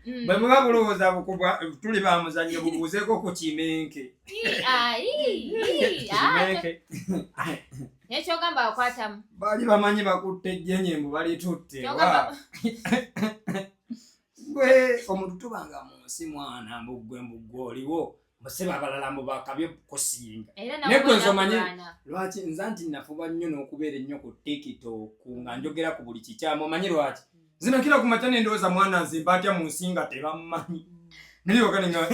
Bwe muba bulowooza bukubwa tuli ba muzannyo, bubuuzeeko ku kimenke. Ii, ah, ii, ii, ah, Kimenke. Naye kyogamba akwatamu. Baali bamanyi bakutte ejjenye mbu balitutte. Kyogamba. Gwe omuntu tubanga mu nsi mwana, mbu gwe oliwo musiba abalala mbu bakabye kusinga. Era Naye gwe nze omanyi nakulwana. Lwaki nze nti nafuba nnyo n'okubeera ennyo ku TikTok nga njogera ku buli kikyamu? Omanyi lwaki? Zinakira ku makya nendowooza, mwana, nze mba ntya mu nsi nga tebammanyi? Naye wakane nga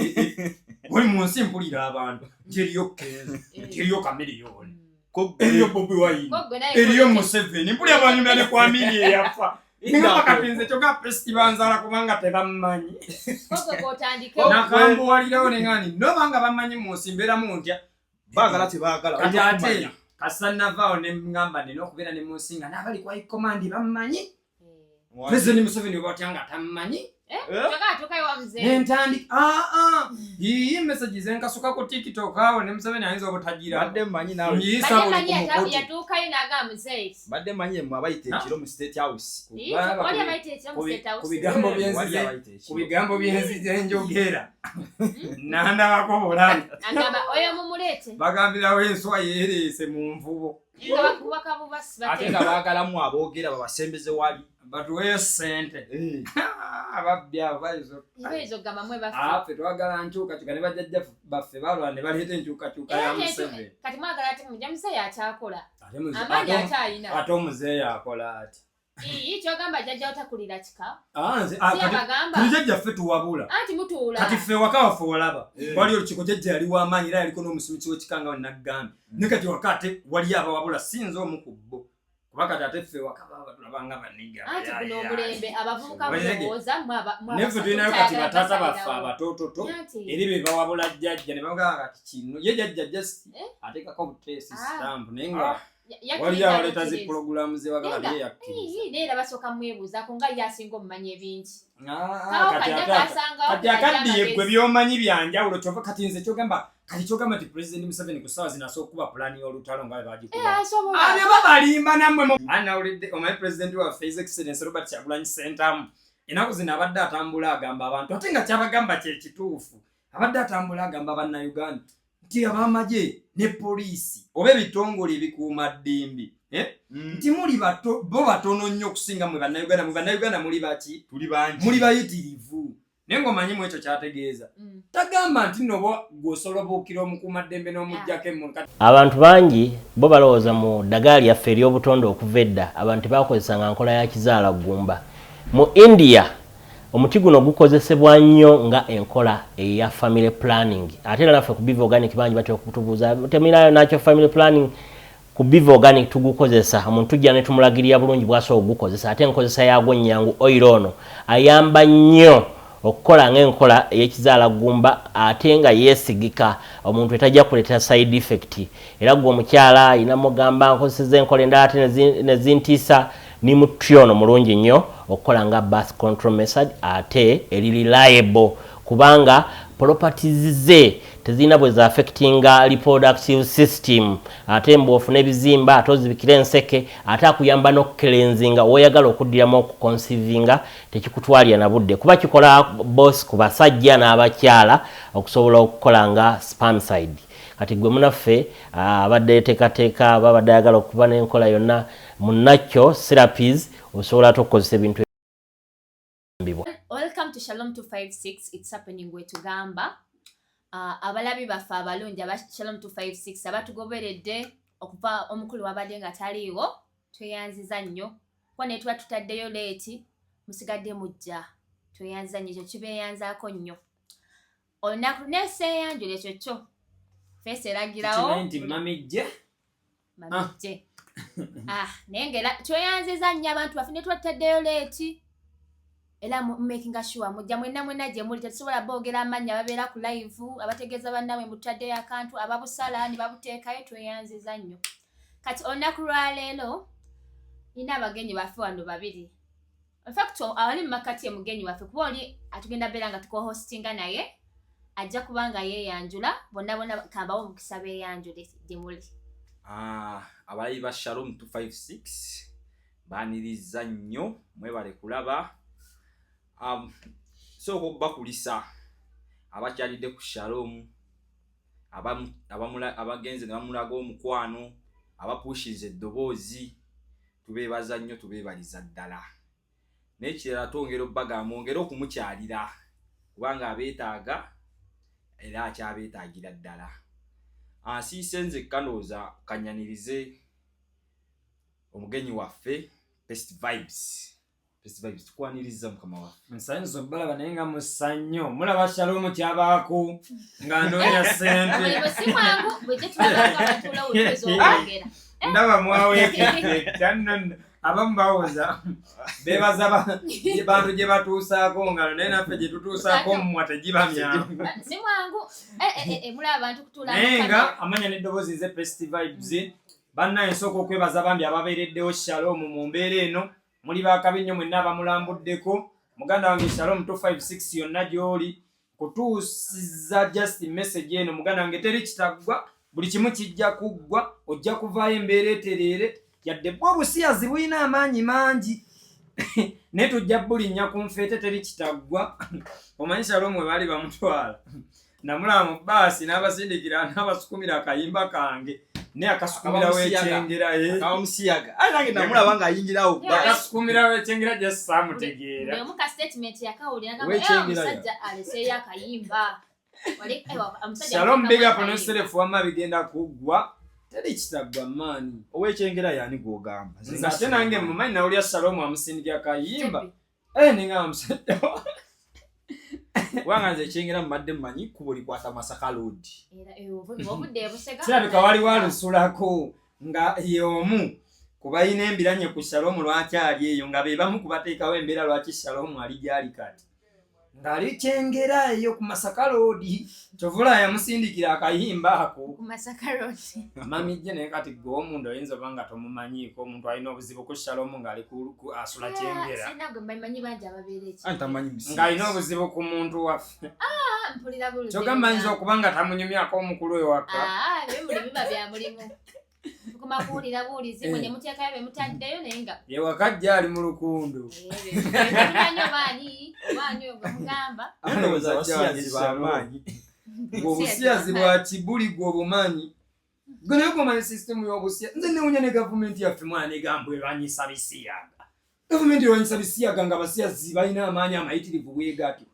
oli mu nsi, mpulira abantu nti eriyo Kenzo, nti eriyo Chameleone, eriyo Bobi Wine, Ko gwe naye eriyo Museveni. Mpulira banyumya ne ku Amini eyafa. Ningamba kati nze kyokka pesiti banzaala kubanga tebammanyi. Ko gwe gw'otandike. Nakambuwalirawo neŋani nobanga bammanyi mu nsi, mbeeramu ntya? Baagala tebaagala. Kati ate kasa navaawo ne ŋŋamba nina okubeera ne mu nsi nga n'abali kwa command bammanyi. President Museveni oba otya nga tammanyi? Kyokka atuukayo wa muzeeyi. Nentandika aa yiyi message zenkasuka ku TikTok awo ne Museveni ayinza obutagira. Badde mmanyi naawe. Nyiisa Badde buli manyi ku mukutu. yatuukayo n'agamba muzeeyi. Badde manyi emmwe abayita ekiro mu State House. Ii, wali abayita ekiro mu State House. Ku bigambo Wali byenzize abayita ekiro. Ku bigambo byenzize njogera nandabako bulamu. Agamba oyo mumuleete. Bagambirawo enswa yeereese mu nvubo. Nga bakuba kabubasi. Ate nga baagalamu aboogera babasembeze wali. Batuweeyo ssente. Ababbi abo bayinza Bayinza okugamba mwe baffe. Ah, ffe twagala nkyukakyuka ne bajjajja baffe balwana ne baleeta enkyukakyuka ya Era Museveni. Kati mwagala ati mujja muzeeyi akyakola. Ate Amaanyi akyalina. Ate omuzeeyi akola ati? Ii, kyogamba jjajja otakulira kika. Ah, nze ah, Si kati abagamba. tuli jjajja ffe tuwabula. Anti mutuula. Kati ffe waka waffe walaba wali olukiiko, jjajja yali w'amaanyi era yaliko n'omusumisi w'ekika nga wenaggambye. Naye kati waka ate wali abawabula, sinza omu ku bo, kuba kati ate ffe waka baba batulabanga baniga. Anti guno omulembe abavubuka Oyege. mulowooza mwe mwe Naye ffe abasatu tulinayo kati mukyagala bataata baffe basalirawo. abatoototo Anti eri be bawabula jjajja ne bamugamba kati kino ye jjajja just Eh? ateekako buteesi Ah. stamp, naye nga yakkiriza waliyo abaleeta zi bukkiriza. pulogulaamu ze bagala. Naye Ye yakkiriza. Ii, naye era basooka mwebuuzaako nga ye asinga omumanya ebingi. Ah, Kawo kati kajja ate kasangawo kati kajja akaddiye amagezi. gwe byomanyi byanjawulo. Kyova kati nze kyogamba kati kyogamba nti President Museveni ku ssaawa zino asobola okuba pulaani y'olutalo nga bwe Eh, bagikuba? asobola. Abyo babalimba nammwe. Anawulidde, omanyi President waffe, His Excellence Robert Kyagulanyi Ssentamu, ennaku zino abadde atambula agamba abantu, ate nga kyabagamba kyekituufu. Abadde atambula agamba Bannayuganda nti abamagye ne poliisi oba ebitongole ebikuuma ddembe, eh? Nti muli bato, bo batono nnyo okusinga mwe Bannayuganda. Mwe Bannayuganda muli baki? Tuli bangi. Muli bayitirivu. Naye ng'omanyi mu ekyo kyategeeza, tagamba nti nno oba gw'osobola obuukira omukuumaddembe n'omuggyako emmundu. Kati Abantu bangi bo balowooza mu ddagala lyaffe ery'obutonde. Okuva edda abantu tebakozesanga nkola ya kizaala ggumba. Mu India omuti guno gukozesebwa nnyo nga enkola eya family planning. Ate era naffe ku Biva Organic bangi batera okutubuuza, "Temulinayo nakyo family planning?" Ku Biva Organic tugukozesa. Omuntu tujja ne tumulagirira bulungi bw'asobola okugukozesa, ate enkozesa yaagwo nnyangu. Oil ono ayamba nnyo okukola ng'enkola ey'ekizaala ggumba, ate nga yeesigika, omuntu etajja kuleetera side effect. Era gwe omukyala ayina mugamba, "Nkozeseza enkola endala ate nezintiisa," neem tree ono mulungi nnyo okukola nga birth control method, ate eri reliable kubanga properties ze tezirina bwe zaaffectinga reproductive system. Ate mbw'ofuna ebizimba, ate ozibikira enseke, ate akuyamba n'okucleansinga. Woyagala okuddiramu okuconceivinga tekikutwalira na budde, kuba kikola both ku basajja n'abakyala okusobola okukola nga spermicide. Kati gwe munaffe abadde yeteekateeka, aba abadde ayagala okuba n'enkola yonna munakyo therapies, osobola ate okukozesa ebintu ebibwa. Welcome to Shalom 256. It's happening wetugamba. Abalabi baffe abalungi aba Shalom 256 abatugoberedde okuva omukulu wabadde nga taliiwo, tweyanziza nnyo kuba naye tuba tutaddeyo late, musigadde mujja. Tweyanziza nnyo, ekyo kibeeyanzaako nnyo. Olunaku neseeyanjula ekyo kyo feesi eragirawo. Kimanyi nti mamijje. Mamijje. Ah, naye ngaera tweyanziza nnyo abantu baffe ne twataddeyo late, era makinga sure mujja mwenna mwenna gye muli. Tetusobola boogera amannya, ababeera ku live, abategeeza bannaabwe mutaddeyo akantu, ababusala ne babuteekayo, tweyanziza nnyo. Kati olunaku lwaleero nina abagenyi baffe wano babiri. In fact, abali mu makkati ye mugenyi waffe, kuba oli atugenda beera nga tukohostinga naye ajja kuba nga yeeyanjula. Bonna bonna kambawo omukisa beeyanjule gye muli. Ah, abalabi ba Shalom 256 baaniriza nnyo, mwebale kulaba. Sooka okubakulisa abakyalidde ku Shalom, abagenze ne bamulaga omukwano, abapushinze eddoboozi, tubeebaza nnyo, tubeebaliza ddala. N'ekirala twongera obbagamba mwongere okumukyalira kubanga abeetaaga era akyabeetaagira ddala. Ansiise nzekka ndowooza kanyanirize omugenyi waffe Best Vibes. Best Vibes, tukwaniriza mukama waffe. Nsanyusa obbalaba naye nga mussa nnyo. Mulaba Shalom kyabaako nga noonya ssente. Omulimu si mwangu, bwejje tulaba nga batuula obutuuzi okwogera. Ndaba mwaweekedde dda nno. Abamu bawoza beebaza bantu gye batuusaako ngalo, naye naffe gye tutuusaako mmwa tegiba myangu. Si mwangu. Mulaba abantu kutuula Naye mu nga kamera. amanya n'eddoboozi nze Best Vibes. Bannaye nsooka okwebaza bambi ababeereddewo Shalom mu mbeera eno. Muli baakabi nnyo mwenna abamulambuddeko. Muganda wange Shalom 256 yonna gy'oli kutuusiza just message eno. Muganda wange teri kitaggwa, buli kimu kijja kuggwa, ojja kuvaayo embeera etereere. Yadde bwo obusiyazi bulina amaanyi mangi naye tujja bulinnya ku nfeete, teri kitaggwa. Omanyi Shalom we baali bamutwala, namulaba mu bbaasi n'abasindikira n'abasukumira akayimba kange, naye akasukumirawo ekyengera, eh. Akabamusiyaga. Aye nange namulaba ng'ayingirawo Yeah. bbaasi. Akasukumirawo ekyengera gye saamutegeera. Buli omu ka statement yakawulira ngamba, Wekyengera omusajja aleseeyo akayimba. Wali, omusajja Shalom, ateekamu big up akayimba. noserefu, wamma bigenda kuggwa, teri kitaggwa maani. Ow'ekyengera yaani gw'ogamba? Nze ate nange mumanyi nawulira Shalom amusindikira akayimba. Tebbi. Ninga musajja wa- Kubanga nze ekyengera mbadde mmanyi kkubo likwata Masaka Road. Era, ovudde e Busega. Kirabika waliwo alusulako nga y'omu ku balina embiranye ku Shalom lwaki ali eyo, nga be bamu ku bateekawo embeera lwaki Shalom ali gy'ali kati. Ng'ali Kyengera eyo ku Masaka Road. Kyovula yamusindikira akayimba ako. Ku Masaka Road. Mami gye naye kati gwe omuntu oyinza oba nga tomumanyiiko, omuntu alina obuzibu ku Shalom ng'ali asula Kyengera. Sirina gwe mmanyi bangi ababeera ekyo. Anti tamanyi musiyazi. Ng'alina obuzibu ku muntu waffe. Mpulira bulungi. Kyogamba ayinza okuba nga tamunyumyako omukulu ewaka. Ebimuli biba bya mulimu. Tukoma kuwulira buwulizi, mwe ne muteekayo be mutaddeyo naye nga Ewaka jja ali mu lukundu. Tetumanyi oba ani oyo gwe mugamba. Ndowooza abasiyazi b'amaanyi. Gwe obusiyazi bwa kibuli gwe obumanyi. Gwe naye gwomanyi sisitemu y'obusiya. Nze newunya ne gavumenti yaffe mwana egamba erwanyisa bisiyaga. Gavumenti erwanyisa bisiyaga nga abasiyazi balina amaanyi amayitirivu bwe gatyo.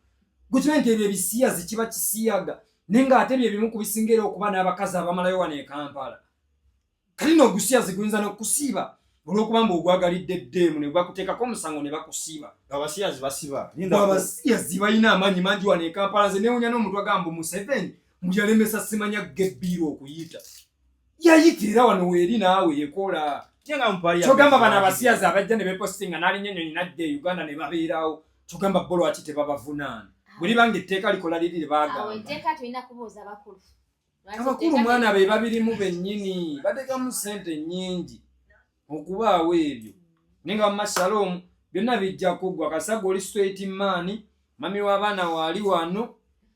Gwe kimanyi nti ebyo ebisiyazi kiba kisiyaga, naye ng'ate bye bimu ku bisinga era okuba n'abakazi abamalayo wano e Kampala. Kati nno ogusiyazi guyinza n'okusiiba olw'okuba mbu ogwagalidde eddeemu ne bakuteekako omusango ne bakusiba. Abasiyazi basiba. Abasiyazi balina amaanyi mangi wano e Kampala. Nze neewunya n'omuntu agamba Museveni mbu yalemesa simanya gebbiiro okuyita. Yayita era wano weeri naawe yekola. Kyogamba bano abasiyazi abajja ne bepositinga n'alinnya ennyonyi n'ajja e Uganda ne babeerawo. Kyogamba bo lwaki tebabavunaana? Bwe liba ng'etteeka likola liri lye Awo baagamba. etteeka tulina kubuuza bakulu. Lwaki Abakulu etteeka mwana be babirimu bennyini bateekamu ssente nnyingi okubaawo ebyo. Naye nga wamma Shalom byonna bijja kuggwa. Kasagga oli straight man, mami w'abaana waali wano.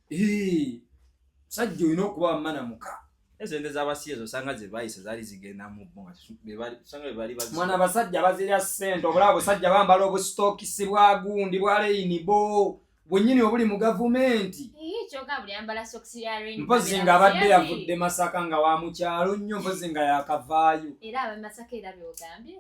Musajja olina okuba wamma na muka. Esente z'abasiyazi osanga ze baayisa zaali zigenda mu bo nga be bali, osanga be bali bazi- Mwana abasajja bazirya ssente, obulaba abasajja bambala obusitookisi bwa gundi bwa leyinibo bwennyini obuli mu gavumenti. Kyokka buli ambala sokisi ya rainbow Mpozi abeera ng'abadde musiyazi. yavudde Masaka nga wa mu kyalo nnyo, mpozi nga yakavaayo. Era ab'e Masaka era by'ogambye.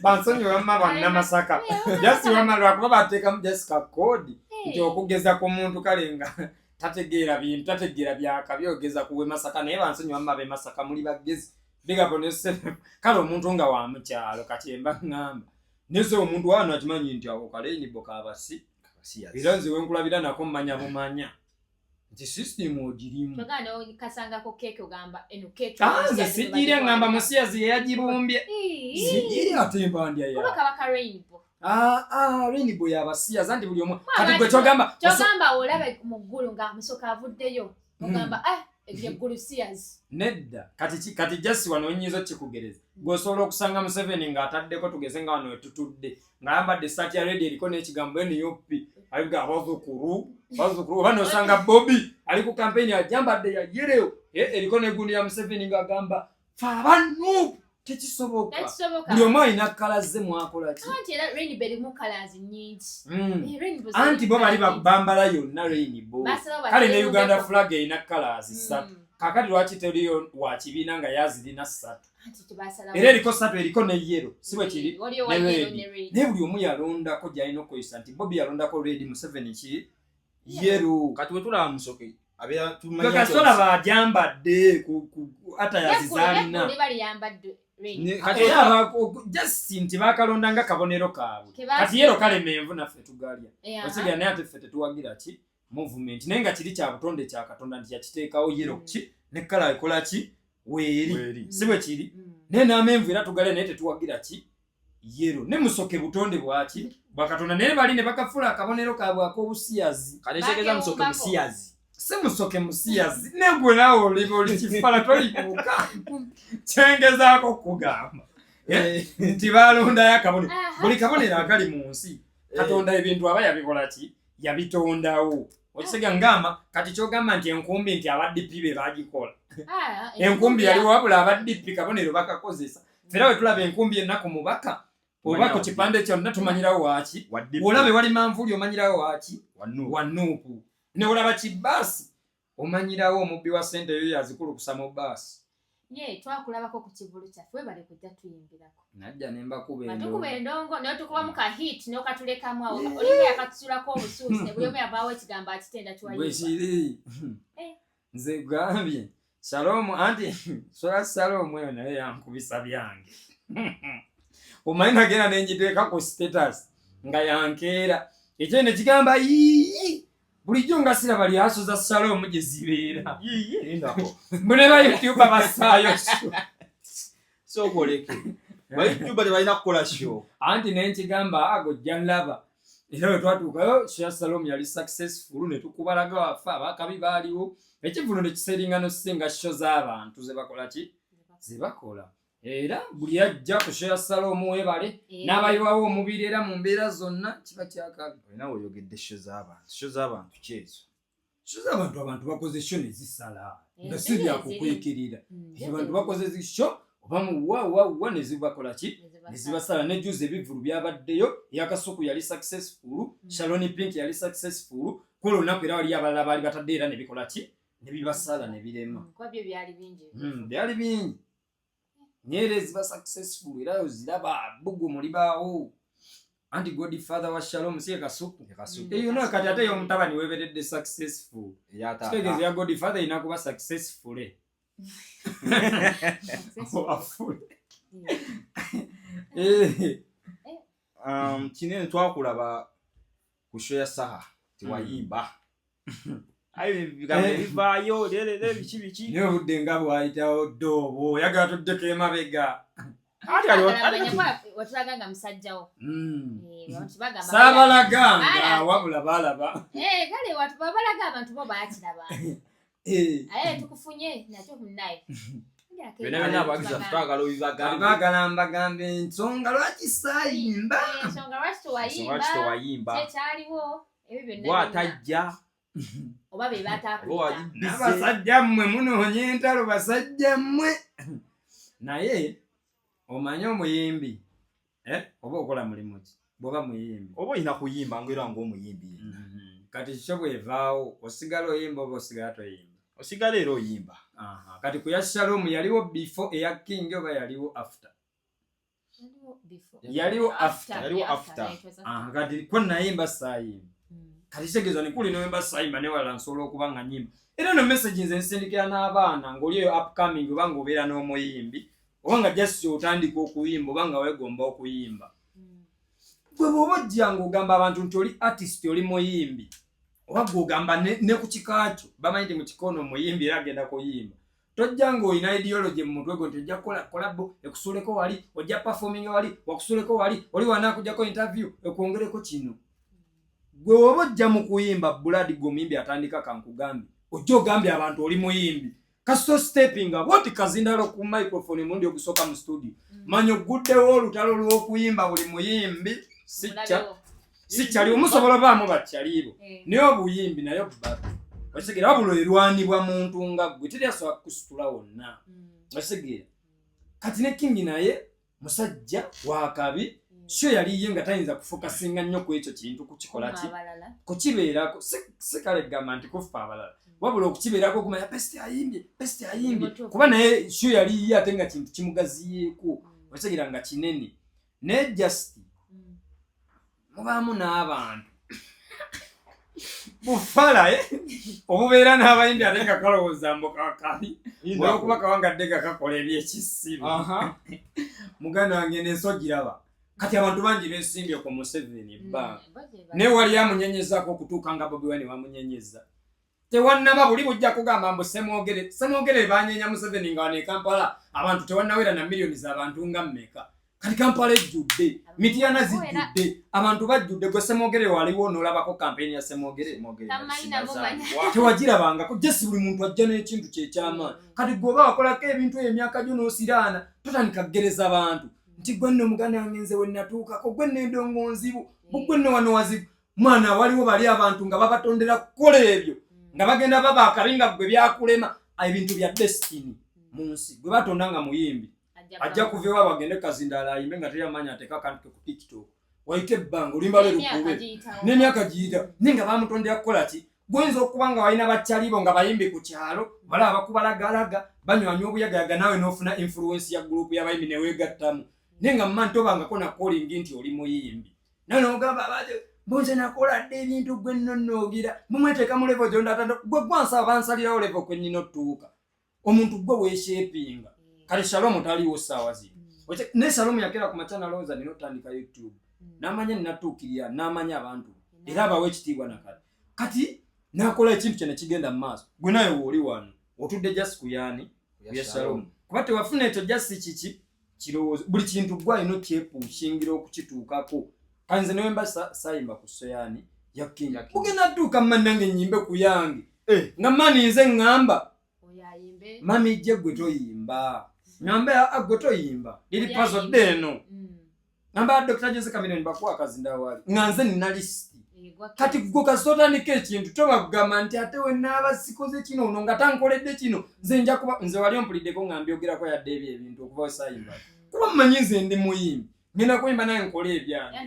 Bansonyiwe wamma bannamasaka. Just wamma lwakuba bateekamu just ka code nti okugeza ku muntu kale nga tategeera bintu, tategeera byakabi ogeza ku w'e Masaka, naye bansonyiwe wamma ab'e Masaka muli bagezi. Big up on yourself. Kale omuntu nga wa mu kyalo kati mba ŋŋamba. Naye omuntu wano akimanyi nti awo kaleyinibo kabasi. Abasiyazi. Era nze wenkulabira nako mmanya bumanya nti system ogirimu. Kyokka n'okasangako keeki ogamba eno keeki. Nze sigirya ŋŋamba musiyazi ye yagibumbye. Sigirya ate mpandya ya. Kuba kaba ka rainbow. Rainbow y'abasiyazi anti buli omu. Kati gwe kyogamba, Kyogamba olaba mu ggulu nga musoka avuddeyo. Ogamba, eryo eggulu siyazi. Nedda. Kati just wano nnyinza okukikugereza. Gwe osobola okusanga Museveni ng'ataddeko tugeze nga wano we tutudde, ng'ayambadde essaati ya red eriko n'ekigambo NUP. Ayiga abazzukulu, bazzukulu. Oba n'osanga Bobi ali ku campaign ajambadde ya yellow, eriko n'eggundi ya Museveni ng'agamba, Ffe aba NUP. Tekisoboka. Tekisoboka. Buli omu alina colour ze mwakola ki. Anti era rainbow erimu colours nnyingi. Mm. Eh, rainbow Anti zirimu bo bali colours nnyingi. bambala yonna rainbow. Basalawo Kale ne bateerewo Uganda beko. flag erina colours ssatu. Mm. Kakati lwaki teriyo wa kibiina nga yazirina ssatu? Anti tebasalawo. Era eriko ssatu, eriko ne yellow, si bwe kiri? Eh, waliyo wa Ne yellow red. ne red. Naye buli omu yalondako gy'alina okukozesa, nti Bobi yalondako red, Museveni ki yellow. Kati bwe tulaba Musoke abeera tumanya Gwe nti kasolaba agyambadde ku attires Yeggulu, z'alina. yeggulu liba liyambadde red. Kati Era just nti bakalonda nga kabonero kaabwe. Kati yellow kale menvu naffe tugalya. Osigala naye ate ffe tetuwagira ki movement, naye nga kiri kya butonde kya Katonda nti yakiteekawo yellow ki ne colour ekola ki weeri. Weeri. Si bwe kiri? Mm. Naye n'amenvu era tugalya, naye tetuwagira ki yellow. Ne Musoke butonde bwaki bwa Katonda, naye bali ne bakafuula akabonero kaabwe ak'obusiyazi. Kati ekitegeeza Musoke Bakewumbako. musiyazi. Si Musoke musiyazi, ne gwe naawe oli kifala tolikuuka. Kyengezaako okugamba nti balondayo akabonero. Buli kabonero akali mu nsi, Katonda ebintu aba yabikola ki, yabitondawo. Okisega ngamba kati kyogamba nti enkumbi nti aba DP be bagikola. Ah, Enkumbi yaliwo, wabula aba DP kabonero bakakozesa. Fera bwe tulaba enkumbi enna ku mubaka oba ku kipande kyonna, tumanyirawo waaki. Wa DP. Bw'olaba ewali manvuuli omanyirawo waaki. Wa NUP. Wa NUP. Ne olaba kibaasi omanyirawo omubbi wa ssente eyo yazikulukusa mu baasi. Ye twakulabako ku kivulu kyaffe, webale kujja tuyimbirako. Najja ne mbakuba Batukuba endongo. endongo naye tukubamu ka hit n'okatulekamu awo, olinga yakatusulako obusuusi, ne buli omu yavaawo ekigambo akitenda Bwe kiwayimba. kiri. Eh. Nze gambye Salomu, anti sola Salomu eyo naye yankubisa byange. Omanyi nagenda nenjiteeka ku status nga yankeera ekyo ne kigamba yiyi, bulijjo nga siraba lyaso za Salomu gye zibeera. Yiyi, lindako. Mbune ba YouTube bassaayo show. Sooka oleke. Ba YouTuber tebalina kukola show. Anti nenkigamba ago jja nlaba, era bwe twatuukayo show ya Salomu yali successful, ne tukubalaga waffe abakabi baaliwo, ekivulu ne kiseringa nosinga show z'abantu ze bakola ki ze bakola. Era buli ajja ku show ya Salomu webale Eh. n'abayiwawo omubiri, era mu mbeera zonna kiba kyakabi. Olina weoyogedde show z'abantu. Show z'abantu ki ezo? Show z'abantu, abantu bakoze show ne zisala Eh, nga si ziri byakukwikirira. Mm. Abantu bakoze zi show oba mu wa wa wa ne zibakola ki ne zibasala. Ne juzi ebivulu byabaddeyo, eyakasuku yali successful, Shaloni Pink yali successful ku lunaku, era waliyo abalala baali batadde era ne bikola ki ne bibasala ne birema. Kuba byo byali bingi. Byali bingi, naye era eziba successful era oziraba bugumu libaawo. Anti godfather wa Shalom si ye Kasuku? Kasuku. Eyo nayo kati ate y'omutabani weberedde successful. Eya taata. Kitegeeza ya godfather erina kuba successful. Wafule. Eh. Kinene twakulaba ku show ya Saha tiwayimba. Ayo ebigambo Eh. bivaayo lerere biki biki. Naye obudde nga bwayitawo dde, obwo oyagala tuddeko emabega. Ate Watulaga nga musajjawo. Eh, abantu bagamba Saabalaganga Bala. wabula balaba. Eh, kale babalaga abantu bo bakiraba. Eh. Aye tukufunye nakyo munaye. Byonna byonna abawagizi baffe twagala Kati obibagambe. baagala mbagambe ensonga lwaki saayimba. Ensonga lwaki Ensonga tewayimba, lwaki tewayimba. kyekyaliwo ebyo byonna byonna. Bw'atajja Oba be oba bataakuyita. wali busy. N'abasajja mmwe munoonya entalo, basajja mmwe. Naye omanye omuyimbi, eh, oba okola mulimu ki bw'oba muyimbi? Oba olina kuyimba ngaera ng'omuyimbi. Kati kikyo bwevaawo osigala oyimba oba osigala toyimba? Osigala era oyimba. Aha, kati ku ya Shalom yaliwo before eya King oba yaliwo after? Yaliwo before. Yaliwo after. Yaliwo yeah, after. yeah, it was after. Aha, kati ko nayimba saayimba. Kati kitegeeza nikuli nowemba sayimba newalala nsobola okuba nga nyimba. Era no message nze nsindikira n'abaana ng'oli eyo upcoming, oba ng'obeera n'omuyimbi, oba nga just otandika okuyimba, oba nga weegomba okuyimba, gwe bw'oba ojja ng'ogamba abantu nti oli artist, oli muyimbi, oba gwe ogamba ne ku kika kyo bamanyi nti mu kika ono omuyimbi era agenda kuyimba, tojja ng'olina ideology mu mutwe gwo nti ojja kukola collabo ekusuuleko wali, ojja performing wali wakusuuleko wali, oli wanaakujjako interview ekwongereko kino. Gwe woba ojja mu kuyimba buladi, gwe omuyimbi atandika, kankugambe, ojja ogambye abantu oli muyimbi, kasito steppinga bwoti kazindalo ku microphone omulundi ogusooka mu studio, manya oguddewo olutalo lw'okuyimba. Buli muyimbi sikya Omulabewo. sikyaliwo, musobola obaamu bakyalibo, Eh. naye obuyimbi nayo bbato okitegeera, wabula erwanibwa muntu nga ggwe, teri asobola kukusitula wonna. Okitegeera. Kati ne King naye musajja wakabi, sho yali ye nga tayinza kufokasinga nnyo ku ekyo kintu kukikola ki, kukibeerako. Si kale kugamba nti kufa abalala, wabula okukibeerako okumanya best ayimbye, best ayimbye, kuba naye sho yali ye ate nga kintu kimugaziyeeko, okitegera nga kinene. Naye just mubaamu n'abantu bufala obubeera n'abayimbi ate nga kalowooza mbu kakabi olwokuba kawangadde nga kakola ebyekisiru. Muganda wange, nensi ogiraba kati abantu bangi besimbye ku Museveni ebbanga, naye wali amunyenyezaako okutuuka nga Bobi Wine wamunyenyeza? Tewannaba. Buli bujja kugamba mbu Semwogere, Semwogere banyenya Museveni nga wano e Kampala abantu tewannawera na miliyoni z'abantu nga mmeka. Kati Kampala ejjudde, Mityana zijjudde, abantu bajjudde. Gwe Semwogere waliwo n'olabako kampeyini ya Semwogere? Tewagirabangako. Jesi buli muntu ajja n'ekintu kyekyamaanyi. Kati gwe oba wakolako ebintu eyo emyaka gyo n'osiraana, totandika kugereza bantu nti gwe nno muganda wange nze we natuukako, gwe nno endongo nzibu, gwe nno wano wazibu. Mwana, waliwo bali abantu nga babatondera kukola ebyo, nga bagenda baba akabi nga gwe byakulema. Ebintu bya destiny mu nsi. Gwe batonda nga muyimbi, ajja kuva ewaabwe agende kazindaala ayimbe nga teyamanya ateeka akantu ke ku TikTok, wayite ebbanga olimba lwe lukube n'emyaka giyita, naye nga bamutondera kukola ki? Guyinza okuba nga walina bakyalibo nga bayimbi ku kyalo, balaba bakubalagalaga, banywanywa obuyagayaga, naawe n'ofuna influence ya group y'abayimbi neweegattamu, naye nga mma ntobangako na calling nti oli muyimbi, naye nogamba bunze nakola dda ebintu. Gwe nno noogira mumweteeka mu level gyondatanda. Gwe gwansaba bansalirawo level kwe nnina otuuka. Omuntu gwe weeshapinga. Kale Shalom taliwo ssaawa zino, naye Shalom yakera ku makya nalowooza nina otandika YouTube, n'amanya ninatuukirira, n'amanya abantu era abawa ekitiibwa nakale. Kati n'akola ekintu kye nekigenda mu maaso. Gwe nawe wooli wano otudde just ku yaani ya Shalom, kuba tewafuna ekyo just kiki kirowoozo. Buli kintu gwe alina okyepushingira okukituukako. Kanze newemba sayimba ku soyaani ya King, bugenda tuuka mma nange nyimbe ku yange nga mani nze ŋŋamba mami jje gwe toyimba, ŋŋambe aa gwe toyimba liri pazo dde eno, ŋŋamba Dr Jose Chameleone bakuwa akazindawali nga nze nina list. Kati gwe kasita otandika ekintu, tobagamba nti ate we naaba sikoze kino, ono nga tankoledde kino, nze nja kuba nze wali ompuliddeko nga mbyogerako yadde ebyo ebintu okuva wesayimba, kuba mmanyi nze ndi muyimbi, ngenda kuyimba naye nkola ebyange.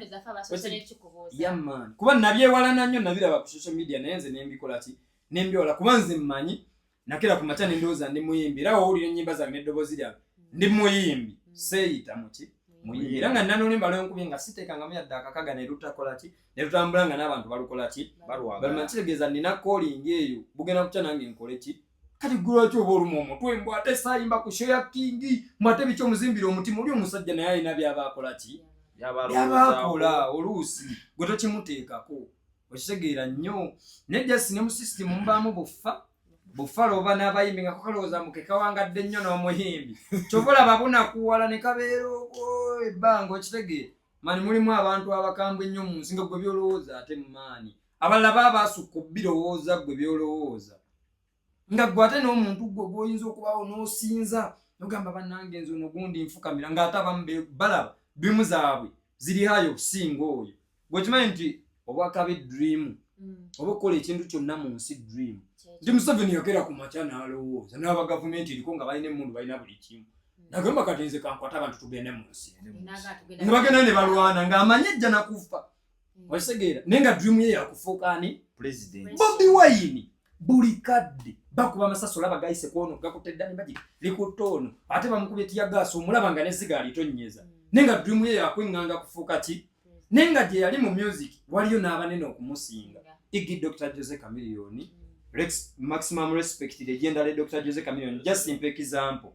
Yamaani, kuba nabyewalana nnyo, nabiraba ku social media, naye nze nembikola ki, nembyewala, kuba nze mmanyi nakera ku makya nendowooza ndi muyimbi. Era wowulira ennyimba zange n'eddoboozi lyange, ndi muyimbi, seeyita muki muyimbi. Era nga nanolimba lwenkubye nga siteekangamu yadde akakaga ne lutakola ki, ne lutambula nga n'abantu balukola ki, baluma. Kitegeeza nina calling eyo, bugenda kutya nange nkole ki. Kati gwe lwaki oba oluma omutwe mbw ate saayimba ku show ya King, mbw ate biki omuzimbira omutima? Oli omusajja naye alina byaba akola ki, byaba akola. Oluusi gwe tokimuteekako, okitegeera nnyo. Naye just ne mu system mubaamu bufa bufala oba n'abayimbi nga kukalowooza mbu kekawangadde nnyo n'omuyimbi, kyova olaba bunakuwala ne kabeera obwo ebbanga. Okitegeera mani, mulimu abantu abakambwe ennyo mu nsi nga gwe byolowooza, ate mumaani abalala baba basukka obbirowooza gwe byolowooza, nga gwe ate n'omuntu gwe gwoyinza okubaawo n'osinza nogamba bannange nze ono gundi nfukamira, ng'ate abamu balaba dream zaabwe ziri hayo okusinga oyo. Gwe kimanyi nti obwakabi dream oba okukola ekintu kyonna mu nsi dream, nti Museveni yakera ku makya n'alowooza n'aba gavumenti eriko nga balina emmundu, balina buli kimu, nagamba kati nze kankwate abantu tugende mu nsi, ne bagenda ne balwana ng'amanyi ejja nakufa. Okitegeera? Naye nga dream ye yakufuuka ani? President. Bobi Wine buli kadde bakuba amasasi, olaba gayise kwono gakutte eddani bagi likutte ono, ate bamukubye tear gas, omulaba nga neziga alitonyeza, naye nga dream ye yakweŋŋanga kufuuka ki? Naye nga gye yali mu music waliyo n'abanene okumusinga, igi Dr Jose Chameleone. Rex, maximum respect legendary Dr Jose Chameleone. Just simple example,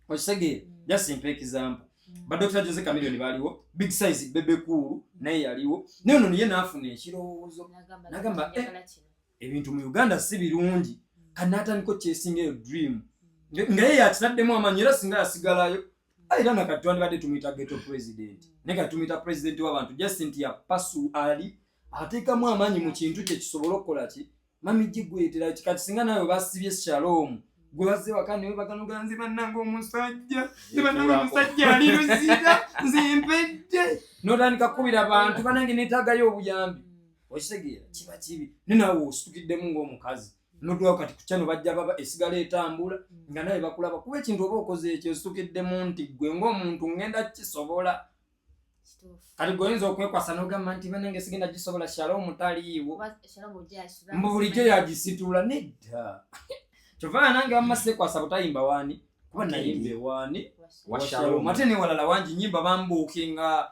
okitegeera? Just simple example, ba Dr Jose Chameleone baliwo, big size Bebe Cool naye yaliwo, naye ono niye n'afuna ekirowoozo nagamba, ebintu mu Uganda si birungi, kanaatandika okyesinga eyo dream nga ye yakitaddemu amaanyi. Era singa yasigalayo era nakati twandibadde tumuyita ghetto president, naye kati tumuyita president w'abantu, just nti yapasu ali ateekamu amaanyi mu kintu kye kisobole okukola ki. Mami gigwetera kati singa nawe basibye Shalom, gwe bazze waka newe baganoga nze bannange omusajja, nze bannange omusajja ali luzira, nze mpedde, notandika kukubira bantu banange neetaagayo obuyambi. Okitegeera? Kiba kibi, ne naawe ositukiddemu ng'omukazi. Notwao kati ku channel bajja baba esigala etambula nga nawe bakulaba, kuba ekintu oba okoze ekyo osukiddemu nti gwe ng'omuntu ngenda kisobola. Kati gwe oyinza okwekwasa n'ogamba nti banange sigenda gisobola, Shalom taliiwo, mbu bulijjo yagisitula. Nedda, kyova nange wamma sekwasa butayimba waani, kuba nayimba ewaani wa wa Shalom. Shalom, ate newalala wangi nyimba bambuukinga.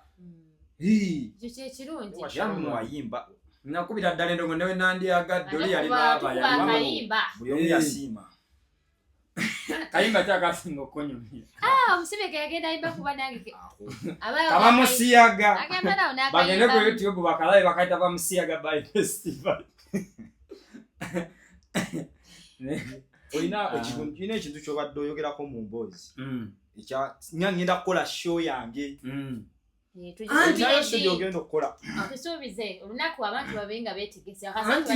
Ekyo kyekirungi. Wa Shalom wayimba. Nakubira ddala endongo newe nandyagadde oli yali Ate baaba tukuba yali akayimba. Buli omu Eh. yasiima. Kayimba kyakasinga okunyumira? Ah, omusibe ke yagenda ayimba kuba nange Ako. Kabamusiyaga. Agamba nawo Bagende ku n'akayimba. YouTube bakalabe, bakayita Bamusiyaga by Festival. Olina Ah. olina ekintu kyobadde oyogerako mu mboozi ekya nya ngenda kukola show yange. Eh, Anti- Olinayo show gyogenda okukola? Tusuubize olunaku abantu babe nga beetegese. Anti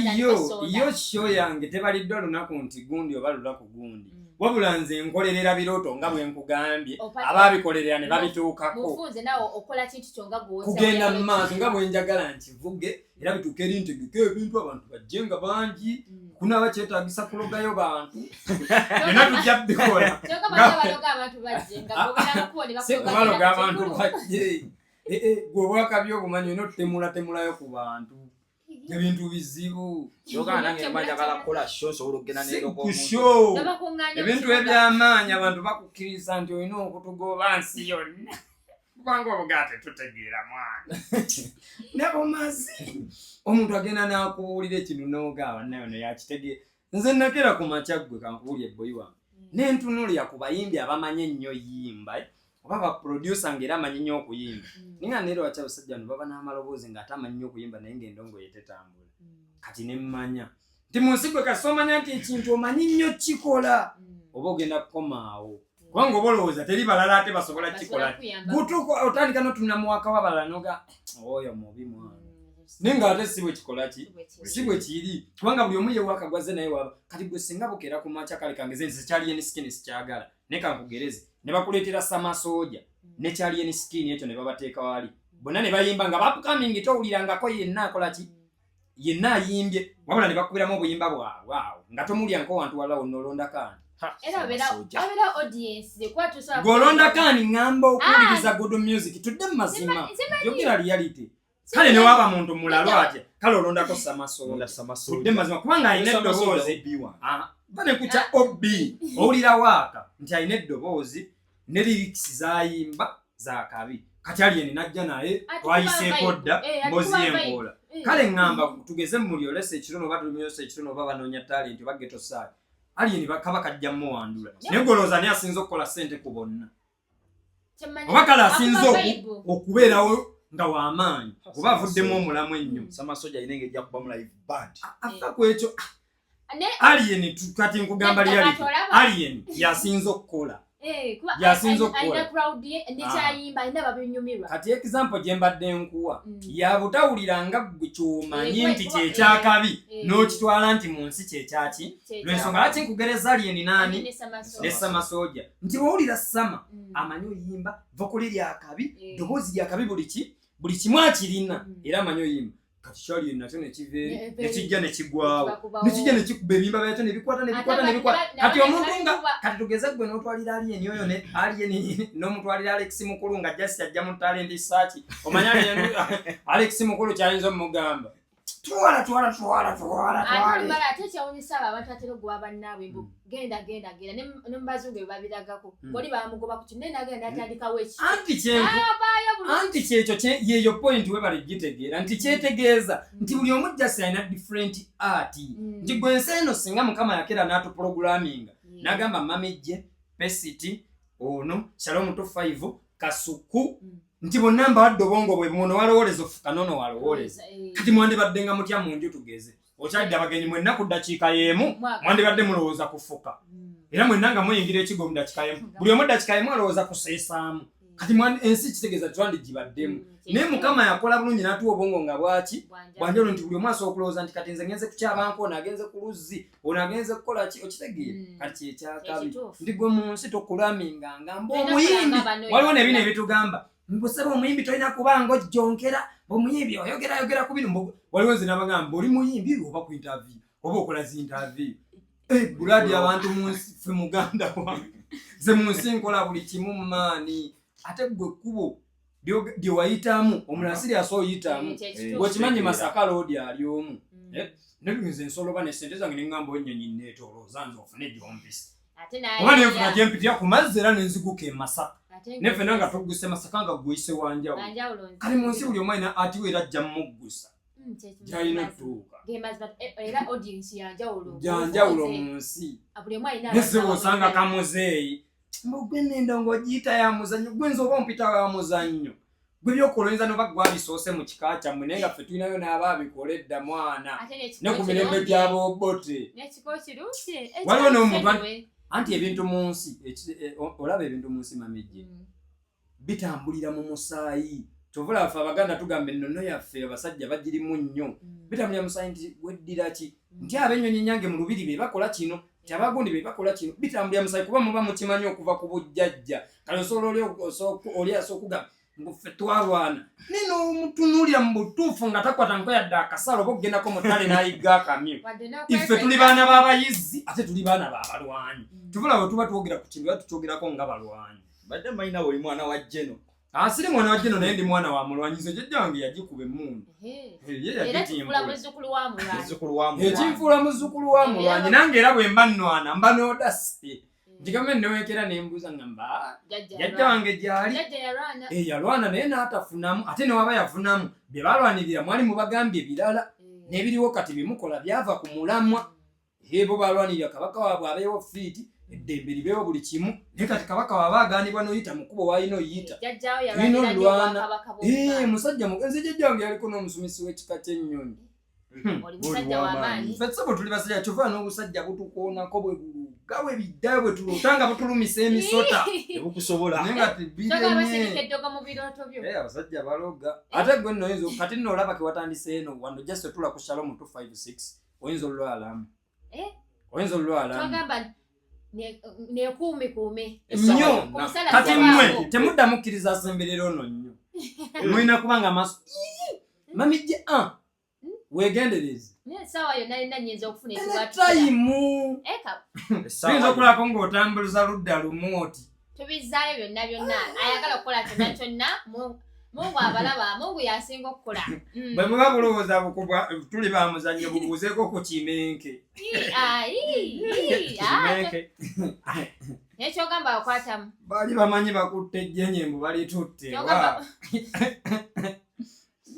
yo show yange tebaliddwa lunaku nti gundi oba lunaku gundi, wabula nze nkolerera birooto nga bwe nkugambye, abaabikolerera ne babituukako. Mufunze nawe okola kintu kyo nga gwe Kugenda mu maaso nga bwe njagala nkivuge, era bituuke eri ntegeke ebintu abantu bajje nga bangi. Kunaaba kyetaagisa kulogayo bantu, byonna tujja bikola. Kyokka bajja baloga abantu bajje nga gobeera mukubo ne Si bakuloga. kubaloga abantu bajje. Eh, eh, gwe obwakabi obumanyi, olina otutemulatemulayo ku bantu, ebintu bizibu. Kyokka nange mba njagala kukola show, nsobola okugenda Si neroga ku omuntu. show. Babakuŋŋaanya mu Ebintu kibuga. eby'amaanyi abantu bakukkiriza nti olina okutugoba nsi yonna, kubanga obugaate tutegeera mwana nabomazi. Omuntu agenda n'akubuulira ekintu n'ogaaba nayo neyakitegeera. Nze nakera ku makya, ggwe kankubuulya ebboyi wange, nentunulira ku bayimbi abamanyi ennyo yimba, oba baproducer ng'era amanyi nnyo okuyimba. Ninga neera lwaki abasajja bano baba n'amaloboozi ng'ate amanyi nnyo okuyimba, naye ng'endongo ye tetambula? Kati ne mmanya nti mu nsi gwe kasita omanya nti ekintu omanyi nnyo kikola, oba ogenda kukomaawo, kubanga oba olowooza teri balala ate basobola Basobola kikola. kuyamba. Gutuuka otandika notunula muwaka w'abalala noga oyo mubi mwana, naye ng'ate si bwe kikola ki, si bwe kiri, kubanga buli omu yewaka gwaze naye waba. Kati gwe singa bukeera ku makya, kale kangeze nze kyali Skin sikyagala, naye kankugereze ne bakuleetera Samasooja ne kyali Skin ekyo ne babateeka wali bonna ne bayimba nga bapukamingi, towulirangako yenna akola ki, yenna ayimbye, wabula ne bakubiramu obuyimba bwabwe awo nga tomulyanko wantu wala wonna. Olondako ani? Era obeera Samasoja. obeera audience kuba tusobola Gwe olondako ani? Ŋŋamba okuwuliriza good music, tudde mu mazima. Yogera reality. Kale ne waba muntu mulalo atya, kale olondako Samasoja. Londa Samasoja. Tudde mu mazima, kubanga alina Samasoja eddoboozi. OB1. Ah, va ne kukya ob owulira waaka nti alina eddoboozi ne lyrics zayimba zakabi. Kati Alien najja naye twayiseeko dda mbozi y'enkoola. Kale ŋŋamba tugeze mulyolesa ekitono oba tulimyosa ekitono oba banoonya talent oba ghetto side, Alien kaba kajja muwandula, naye golowooza ani asinza okukola ssente ku bonna, oba kale asinza okubeerawo nga w'amaanyi oba avuddemu omulamu ennyo? Samasoja alina engeri gyakubamu live band. Afa ku ekyo Alien kati nkugamba reality, Alien yasinza okukola. Yasinza okukola. Alina crowd ye nekyayimba alina babinyumirwa. Kati example gye mbadde nkuwa yabutawulira nga gwe kyomanyi nti kyekyakabi, n'okitwala nti mu nsi kyekyaki. Lwensonga lwaki nkugereza Alien naani ne Samasoja, nti bwowulira Sama amanyi oyimba vocal lyakabi, ddoboozi lyakabi, buli ki buli kimu akirina, era amanyi oyimba. Kati kyali nakyo nekiva eri nekijja nekigwawo, nekijja nekikuba ebiyimba byakyo nebikwata nebikwata nebikwata. Kati omuntu nga kati tugeze gwe n'otwalira Alien oyo ne Alien n'omutwalira Alex Mukulu nga just ajja mu talent search, omanya Alex Mukulu kyayinza omugamba, twala twala twala twala Ate twala. olumala ate ekyawunyisa abo abantu atera okugoba bannaabwe mbu genda genda genda, ne mu bazungu ebyo babiragako. Oli bamugoba ku kino naye nagenda natandikawo eki Anti kyenku avaayo bulungi. Anti kyekyo yeyo point webale gitegeera nti kyetegeeza nti buli omu just alina different art, nti gwe ensi eno singa Mukama yakera n'atuprogramminga n'agamba Mamijje Pesiti ono Shalom 25 Kasuku nti bonna mbawadde obwongo bwe buno, walowooleza ofuka nono walowooleza. Kati mwandibadde nga mutya mu nju? Tugeze okyalidde abagenyi mwenna ku ddakiika y'emu, mwandibadde mulowooza kufuka, era mwenna nga muyingira ekigo mu ddakiika y'emu, buli omu ddakiika y'emu alowooza kuseesaamu. Kati ensi kitegeeza twandigibaddemu, naye Mukama yakola bulungi n'atuwa obwongo nga bwaki bwanjawulo, nti buli omu asobola okulowooza nti kati nze ngenze kukyabanko, ono agenze ku luzzi, ono agenze kukola ki. Okitegeera? Kati kyekyakabi nti gwe mu nsi tokulaminganga mbu Tolina omuyimbi. kulanga bano. Waliwo nebino ebitugamba mbusaba omuyimbi tolina kubanga ojjonkera, omuyimbi oyogerayogera ku bino. Waliwo nze nabagamba oli muyimbi oba ku interview. Oba okola zi interview. Eh, buladi abantu mu nsi ffe muganda wange. Nze mu nsi nkola buli kimu mu maani. Ate ggwe ekkubo lye wayitamu omulala si ly'asobola oyitamu. Ekyo ekituufu. Bw'okimanyi Masaka loodi ali omu. Mm. Nze nsobola oba ne ssente zange ne ŋŋamba ennyonyi neetoolooza nze ofune gy'ompisa. Ate Oba n'ayiiya. nenfuna gye mpitira ku mazzi era ne nziguka e Masaka. Ate nga- Ne ffenna nga tugguse Masaka nga ggwe oyise wanjawulo. Wanjawulo nze. Kale mu nsi buli omu alina atiwo era ajja muggusa. Kye Gy'alina mazima. otuuka. Ge mazima, era audience ya njawulo. Gya njawulo mu nsi. Buli omu alina Ne ssebo abantu osanga abamwagala. kamuzeeyi. Mbu gwe nenda ng'ogiyita ya muzannyo, gwe nze oba ompita wa muzannyo. Gwe by'okola oyinza n'oba gwe abisoose mu kika kyammwe naye nga ffe tulinayo n'abaabikola edda mwana. Ate n'ekiko Ne ku mirembe kirungi. gy'Abobote. N'ekiko kirungi. Waliwo n'omuntu Anyway. Anti ebintu mu nsi, olaba ebintu mu nsi mamejje, bitambulira mu musaayi. Kyova olaba ffe Abaganda tugamba ennono yaffe abasajja bagirimu nnyo. Bitambulira mu musaayi nti weddira ki? Nti ab'ennyonyi ennyange mu lubiri be bakola kino, nti abagundi be bakola kino. Bitambulira mu musaayi kuba muba mukimanyi okuva ku bujjajja. Kale osobola oli asobola okugamba mbu ffe twalwana. Naye n'omutunuulira mu butuufu nga takwata nko yadde akasalo oba okugendako mu ttale n'ayigga akamyu. Wadde Iffe tuli baana b'abayizzi ate tuli baana b'abalwanyi. Tuvula bwe tuba twogera ku kintu era tukyogerako nga balwanyi. Badde mmanyi nawe oli mwana wa Jeno. Ah, siri mwana wa Jeno naye ndi mwana wa mulwanyi. Nze jjajja wange yagikuba emmundu. Ehe. Ye Era yagitimbula. kifula muzzukulu wa mulwanyi. Muzzukulu wa mulwanyi. Ekinfuula muzzukulu wa mulwanyi. Nange era bwe mba nnwana mba n'odasite. Ntigame nneweekera ne mbuuza ngamba, Jjajja jjajja yalwana. wange gy'ali. Jjajja yalwana. Yalwana naye n'atafunamu. Ate ne waba yafunamu, bye balwanirira mwali mubagambye birala. N'ebiriwo kati bimukola byava ku mulamwa. Bo balwanirira kabaka waabwe abeewo fiiti, eddembe libeewo buli kimu. Naye kati kabaka waaba agaanibwa n'oyita mu kkubo w'alina oyita. Jjajjaawo Tulina yalwanira nnyo olwana. obwakabaka bw'Obuganda. Musajja mugenzi jjajja wange yaliko n'omusumisi w'ekika ky'ennyonyi. Oli musajja w'amaanyi. Ffe ssebo tuli basajja, kyova n'obusajja butukoonako bwe buluga bwe biddayo bwe tuloota nga butulumisa emisota. Tebukusobola. Naye nga Kyogamba tebiremye. basirika eddogo mu birooto byo. Abasajja baloga. Ate gwe nno oyinza kati nno olaba ke watandise eno wano just otula ku Shalom 256 oyinza olwalamu. Oyinza olwalamu. Kyogamba nekuumikuume. Essaawa Nnyo. yonna. Ku musala Kati gwabaako. mmwe temuddamu kkiriza asemberera ono nnyo. Mulina kubanga amaaso. Mami gye weegendereze. Naye essaawa yonna yonna nnyinza okufuna Ene ekibwatuka. tayimu. Essaawa Tuyinza yonna. okulabako ng'otambuliza ludda lumu oti. Tubizzaayo byonna byonna. Ayagala okukola kyonna kyonna, Mungu abalaba, Mungu y'asinga okukola. Bwe muba bulowooza bukubwa tuli ba muzannyo bubuuzeeko ku kimenke. Ii, ah, ii, ii, ah, Kimenke. N'ekyogamba okwatamu. Baali bamanyi bakutte ejjenye mbu balitutte. Kyogamba- Wa.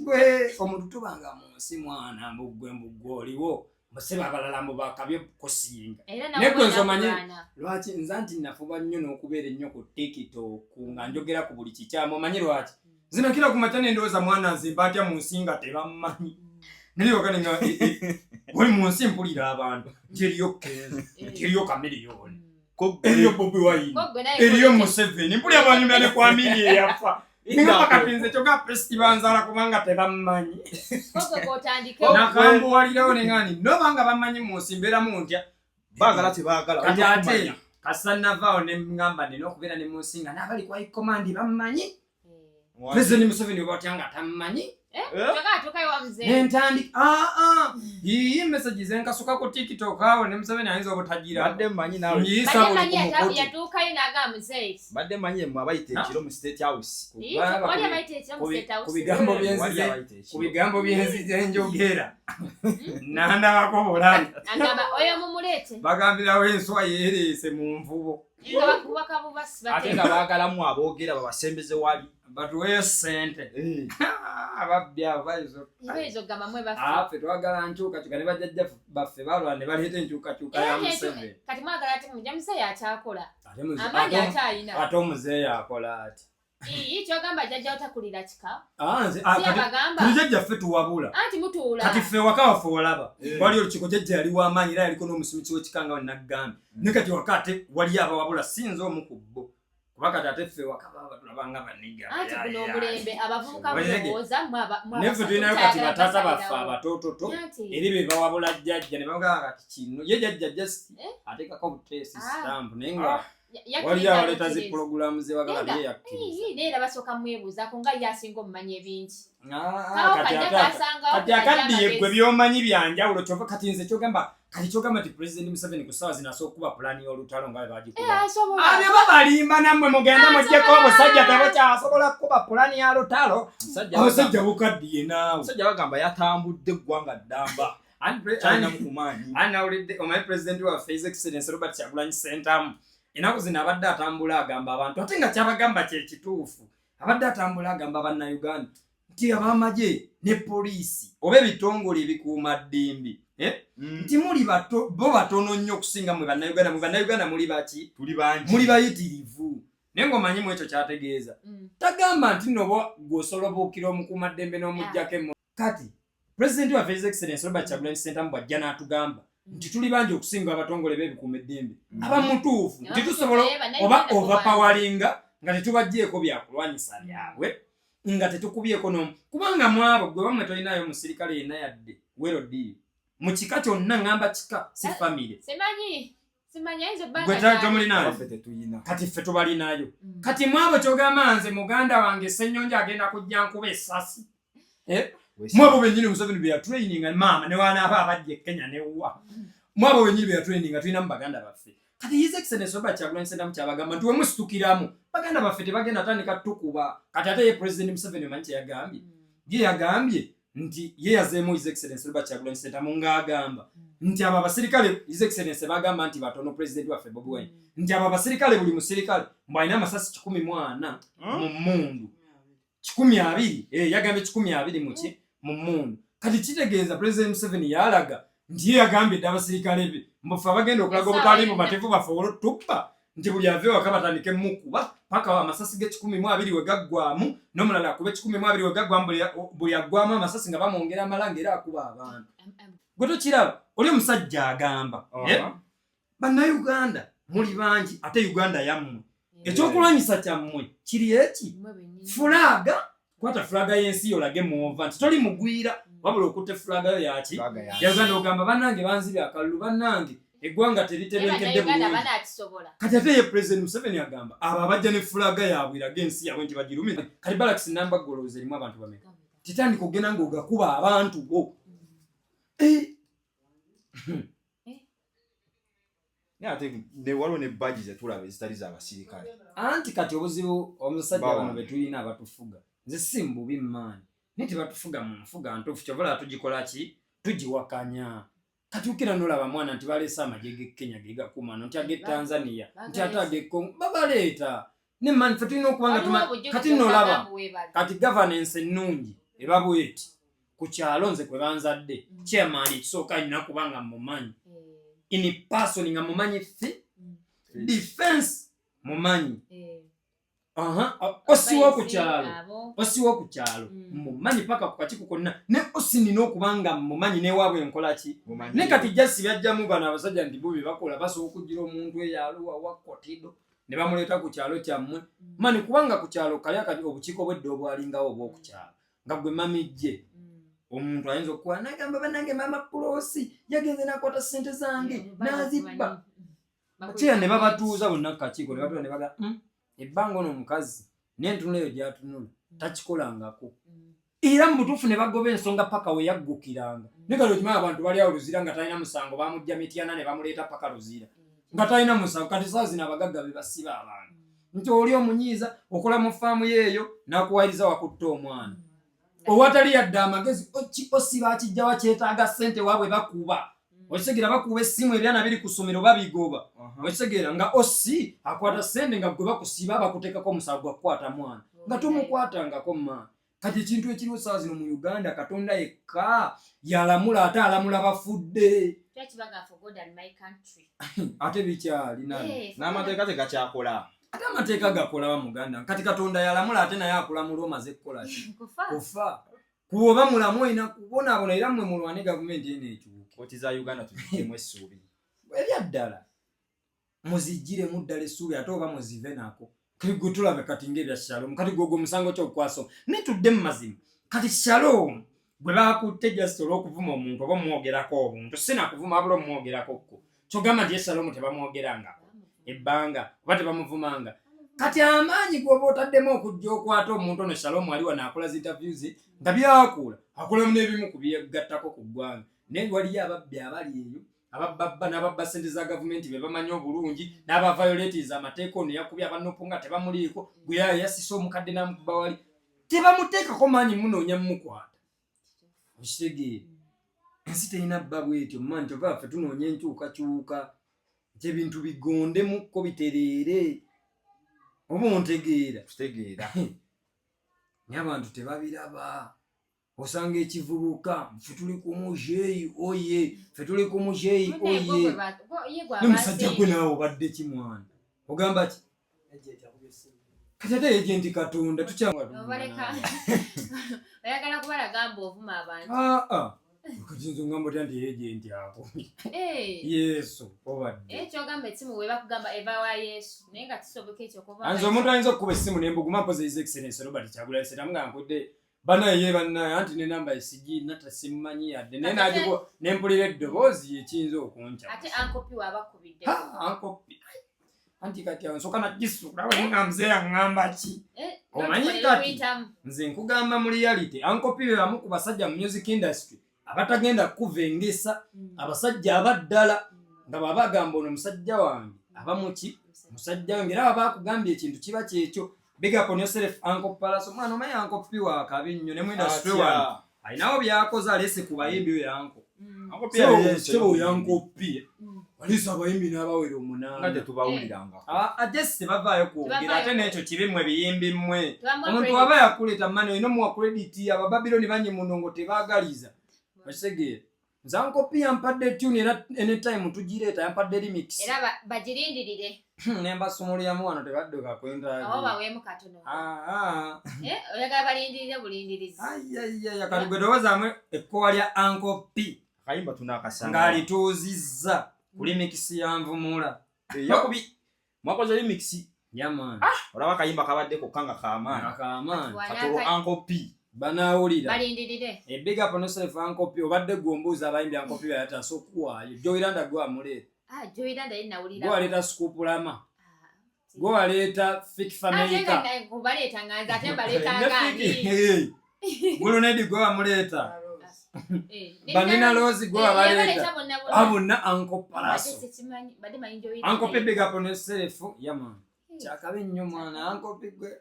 Gwe omuntu tubanga mu nsi mwana mbu gwe mbu gwe oliwo. Musibe abalala mbu bakabye kusinga. Era Naye gwe nze omanyi nawe lwaki nze nti nafuba nnyo n'okubeera ennyo ku TikTok nga njogera ku buli kikyamu omanyi lwaki? Zino kira ku makya n'endowooza mwana nze mba ntya mu nsi nga tebammanyi. Naye wakati nga, oli mu nsi mpulira abantu nti eriyo Kenzo, nti eriyo Chameleone, eriyo Bobi Wine, Kogwe naye eriyo kogwe. Museveni. Mpulira banyumya ne ku Amini eyafa. Ningamba kati nze kyokka pesi banzaala kubanga tebammanyi. Kogwe gw'otandike. Nakambuwalirawo ne ŋŋamba nti noba nga bammanyi mu nsi mbeeramu ntya. Baagala tebaagala, Kati olina ate okumanya. kasita navaawo ne ŋŋamba nina okubeera ne mu nsi nga n'abali ku high command bammanyi. President Museveni oba otya nga tammanyi. Kyokka atuukayo wa muzeeyi. Ne ntandika, yiyi message ze nkasuka ku TikTok awo ne Museveni ayinza obutagira. Badde mmanyi naawe. Nyiisa Badde buli mmanyi ku mukutu. yatuukayo n'agamba muzeeyi. Badde mmanyi emmwe abayita ekiro mu State House. Ii, Kubanga wali abayita ekiro mu State House. ku bigambo Wali byenzize, abayita ekiro. ku bigambo byenzize njogera. Nandabako bulamu. Agamba oyo mumuleete. Bagambirawo enswa yeereese mu nvubo. Nga bakuba kabubasi Ate bateeka. nga baagalamu aboogera babasembeze wali. Batuweeyo ssente. Ababbi abo bayinza Bayinza okugamba mwe baffe. Ffe twagala nkyukakyuka ne bajjajja baffe balwana ne baleeta enkyukakyuka ya Era Museveni. kati mwagala ate mujja muzeeyi akyakola. Ate Amaanyi akyalina. ate omuzeeyi akola ati. Ii, kyogamba jjajja otakulira kika. Nze, Si kati abagamba. tuli jjajja ffe tuwabula. Anti mutuula. Kati ffe waka waffe walaba. Wali olukiiko jjajja yali w'amaanyi era yaliko n'omusumisi w'ekika nga naggambye. Naye kati waka ate wali abawabula si nze omu ku bo. Kuba kati ate ffe waka baba batulaba nga baniga. Anti guno omulembe abavubuka Oba mulowooza mmwe mmwe Naye ffe abasatu tulinayo kati mukyagala bataata baffe basalirawo. abatoototo Anti. eri be bawabula jjajja ne bagamba kati kino ye jjajja just Eh? ateekako buteesi Ah. stamp naye nga Waliyo abaleeta zi pulogulaamu zewagala naye yakkiriza. Naye era basooka mwebuuzaako nga ye asinga omumanya ebingi. Ah, kati akaddiye gwe byomanyi byanjawulo kyova kati nze kyogamba kati kyogamba nti President Museveni ku ssaawa zino asobola okukuba pulaani y'olutalo nga bwe bagikuba. Eh, asobola. Abyo babalimba nammwe mugende muggyeko obusajja tebukyasobola kukuba pulaani ya lutalo. Abasajja bukaddiye naawe. Omusajja bagamba yatambudde eggwanga ddamba. Anawulidde omanyi President waffe His Excellency Robert Kyagulanyi Ssentamu ennaku zino abadde atambula agamba abantu ate nga kyabagamba kye kituufu. Abadde atambula agamba Bannayuganda nti ab'amagye ne poliisi oba ebitongole ebikuuma ddembe eh? Nti muli bato, bo batono nnyo okusinga mwe Bannayuganda. Mwe Bannayuganda muli baki? Tuli bangi. Muli bayitirivu. Naye ng'omanyi mu ekyo ky'ategeeza. Tagamba nti nno oba ggwe osobola obuukira omukuumaddembe n'omuggyako emmo. Kati Pulezidenti waffe His Excellency Robert Kyagulanyi Ssentamu bw'ajja n'atugamba nti tuli bangi okusinga abatongole b'ebikuuma eddembe, aba mutuufu nti tusobola oba overpowalinga nga tetubaggyeeko byakulwanyisa byabwe, nga tetukubyeko n'omu, kubanga mu abo gwe bamwe tolinayo musirikale yenna yadde werodiyo mu kika kyonna, ŋŋamba kika si famire. Simanyi. Simanyi ayinza obba Gwe nga tali gyali. tomulinayo. Ffe tetuyina. Kati ffe tubalinayo. Kati mu abo ky'ogamba nze muganda wange Ssenyonjo agenda kujja nkuba essasi. Mu abo bennyini Museveni be yatraininga, maama ne wanaaba abajja e Kenya ne wa. Mu abo bennyini be yatraininga tulinamu baganda baffe. Kati His Excellency Robert Kyagulanyi Ssentamu kyabagamba nti we musitukiramu baganda baffe tebagenda tandika tukuba. Kati ate ye President Museveni omanyi kye yagambye? Ye yagambye nti ye yazeemu His Excellency Robert Kyagulanyi Ssentamu ng'agamba nti abo abasirikale His Excellency bagamba nti batono President waffe Bobi Wine, nti abo abasirikale buli musirikale mbu alina amasasi 140 mu mmundu. 120, yagambye 120 muki mu mmundu. Kati kitegeeza President Museveni yalaga nti ye yagambye dda abasirikale be mbu ffe abagenda okulaga obutali bumativu baffe olw'otubba nti buli ava ewaka batandike mukuba paka amasasi g'ekikumi mu abiri we gaggwamu, n'omulala akuba ekikumi mu abiri we gaggwamu, buli aggwamu amasasi nga bamwongera amala ng'era akuba abantu. Gwe tokiraba oli omusajja agamba, Bannayuganda muli bangi ate Uganda yammwe. Ekyokulwanyisa kyammwe kiri eki? Fulaaga, kwata fulaaga y'ensi yo olage mwova nti toli mugwira, wabula okutte fulaaga yo yaki? Ya Uganda. Ogamba bannange banzibye akalulu, bannange eggwanga teritebenkedde bulungi. Kati ate ye President Museveni agamba abo abajja ne fulaaga yaabwe eraga ensi yaabwe nti bagirumire. Kati Barracks namba golowooza erimu abantu bameka? Titandika okugenda ng'ogakuba abantu bo. Naye ate ne waliwo ne badge zetulaba ezitali z'abasirikale. Anti kati obuzibu omusajja Bawa. bano be tulina abatufuga, nze si mbubi mmaani, naye tebatufuga mu nfuga ntuufu, kyova olaba tugikola ki, tugiwakanya. Kati ukira n'olaba mwana nti baleese amagye g'e Kenya ge gakuuma, nti ag'e Tanzania, nti ate ag'e Congo babaleeta ne mmaani. Ffe tulina okuba nga kati nolaba kati governance ennungi eba bweti ku kyalo nze kwe banzadde, chairman ekisooka nina kuba nga mumanyi in person, nga mumanyi fi defense mumanyi, osiwa ku kyalo, osiwa ku kyalo mumanyi paka ku kakiiko konna ne osi nina okuba nga mumanyi newaabwe enkola ki. Ne kati jasi byajjamu bano abasajja nti bo bye bakola basobola okugira omuntu eyaluwa wa kotido ne bamuleeta ku kyalo kyammwe mani, kubanga ku kyalo kali akati obukiiko bwedda obwalingawo obw'okukyalo nga gwe mamijje omuntu ayinza okukola nagamba bannange maama pulosi yagenze nakwata ssente zange n'azibba kyeya ne babatuuza bonna ku kakiiko ne batuula ne baga ebbanga ono omukazi n'entunula eyo gy'atunula takikolangako era mu butuufu ne bagoba ensonga paka we yaggukiranga. Naye kati okimanyi abantu bali awo Luzira nga talina musango, bamujja Mityana ne bamuleeta paka Luzira nga talina musango. Kati saa zino abagagga be basiba abantu nti oli omunyiiza okola mu faamu yeeyo n'akuwayiriza wakutta omwana owatali yadde amagezi osiba akijjawa kyetaaga ssente waabwe bakuba okitegeera bakuba essimu ebyana biri ku ssomero babigoba okitegeera nga osi akwata ssente nga gwe bakusiba bakuteekako omusango gwa kukwata mwana nga tomukwatangako maani. Kati ekintu ekiriwo saa zino mu Uganda, Katonda yekka yalamula ate alamula bafudde. Ate bikyalina N'amateeka tegakyakola. Ate amateeka gakolawa muganda? Kati Katonda yalamula ate naye akulamula omaze kukola ki? Kufa. Kuoba mulamu olina kubonaabona era mmwe mulwane gavumenti eno ekyuke. Kooti za Uganda tuziggyemu essuubi. Ebyaddala muziggyiremu ddala essuubi ate oba muzive nako gwe tulabe kati ng'ebya Shalom. Kati gwe ogwo omusango kyokukwasa naye tudde mu mazima. Kati Shalom gwe bakutte just olw'okuvuma omuntu oba omwogerako obuntu, si nakuvuma wabula omwogerako kko, kyogamba nti ye Shalom tebamwogerangako. Ebbanga oba tebamuvumanga. Kati amaanyi gwoba otaddemu okujja okwata omuntu ono Shalom ali wano akola zi interviews nga byakula akolamu n'ebimu ku byegattako ku ggwanga, naye waliyo ababbi abali eyo ababbabba n'ababba ssente za gavumenti be bamanyi obulungi n'abaviolators amateeka. Ono yakubye abanupu nga tebamuliiko, gwe yasise omukadde n'amukuba wali, tebamuteekako maanyi munoonya mumukwata. Okitegeera? Ensi terina bba bwetyo mani. Kyova ffe tunoonya enkyukakyuka nti ebintu bigondemukko bitereere, oba ontegeera? Kitegeera. Naye abantu tebabiraba. Osanga ekivubuka, ffe tuli ku mujeyi oye, ffe tuli ku mujeyi oye. Ne musajja gwe naawe obadde ki mwana? Ogamba ki kati ate agent Katonda? Obaleka oyagala kubalaga mbu ovuma abantu. Aa, kati nze ngamba otya nti agent ako? Eh, Yesu obadde. Eh, kyogamba essimu we bakugamba eva wa Yesu, naye nga kisoboka ekyo kuba Anze omuntu ayinza okukuba essimu nembuguma mpozi His Excellence Robert Kyagulanyi Ssentamu nga nkudde banaye ye bannaye anti ne namba esigi nata simumanyi yadde, naye nagiko nempulira eddoboozi ekiyinza okunkya. Ate Uncle P waabakubidde? Uncle P anti kati awo nsooka nagisuula nga mzee aŋŋamba ki? Eh, Omanyi n'otukolera kati- okuyitamu. Nze nkugamba mu reality, Uncle P be bamu ku basajja mu music industry abatagenda kuva engesa, abasajja abaddala nga bw'aba agamba ono musajja wange aba muki musajja wange, era baba akugambye ekintu kiba kyekyo. Big up on yourself, Uncle Palaso. Omwana omanyi Uncle P wakabi nnyo ne mu industry wano alinawo byakoze, alese ku bayimbi oyo Uncle. Sebo oyo Uncle P alese abayimbi n'abawera Nga 8. tetubawulirangako. Ate si bavaayo kwogera. Tebavaayo. Ate n'ekyo kibi mmwe biyimbi mmwe. Tebamuwa Omuntu credit. waba yakuleeta mani olina omuwa credit. Abababiloni banyi muno ngo tebaagaliza. Okitegeera? Nze Uncle P yampadde tune, era anytime tugireeta, yampadde remix. Era bagirindirire. Nembasumuliramu wano tebadduka Awo kwentaaga. baweemu katono. Eh, oyagala balindirire bulindirizi. Ayayaya, kati gwe towoozaamu ekkowa lya Uncle P Akayimba tunakasanga. ng'alituuzizza ku remix ya Nvumula. Yakubi mwakoze remix. Yeah man. Olaba akayimba kabadde kokka nga kamaanyi. Akamaanyi. Katolo Uncle P. Banaawulira. Balindirire. A big up on yourself, Uncle P. Obadde gwe ombuuza abayimbi Uncle P bayatasa okuwaayo. Joyiranda gwe amuleeta. Ah, Joyiranda ye nawulira. Gwe waleeta Scoopulama. Gwe waleeta Fik Ate Fameica. nga kubaleeta nga nze ate mbaleeta ngaani? Gulunedi gwe wamuleeta. Eh, Banina Rose gwe wabaleeta. yabaleeta bonna bonna. Abo bonna Uncle Ate Palaso. sikimanyi, badde manyi Joyiranda. Uncle P, big up on yourself. Yeah man. Kyakabi nnyo mwana Uncle P gwe.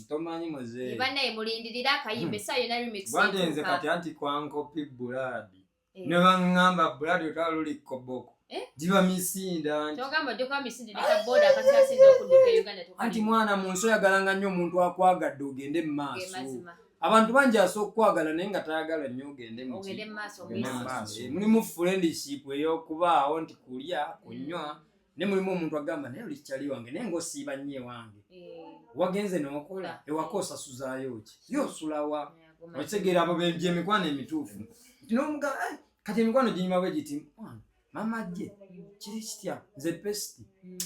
Tomanyi muzeeyi. Bannaye mulindirire akayimba, essaawa yonna remix Bwante nze etuuka. kati anti kwa Uncle P Buladi. Eh. Ne baŋŋamba Buladi otwala luli koboko. Eh? Giba misinda nti. Kyogamba ojja kuba misinde ne kaboda akakyasinze okudduka e Uganda. Anti mwana mu nsi oyagalanga nnyo omuntu akwagadde ogende mu Ge maaso. mazima. Abantu bangi asooka okukwagala naye nga tayagala nnyo ogende mu ki? Ogende mu maaso. Mu Omuyise. maaso. Eh, mulimu friendship ey'okubaawo nti kulya kunywa, ne mulimu omuntu agamba naye oli kyali wange naye ng'osiiba nnyo ewange. Eh, Wagenze n'okola ewaka osasuzaayo ki? Ye osulawa? ago mazima. Okitegeera? Abo bye emikwano emituufu nti n'omugamba, "Eh, kati emikwano ginyuma bwe giti, mwana mama gye kiri kitya nze pesiti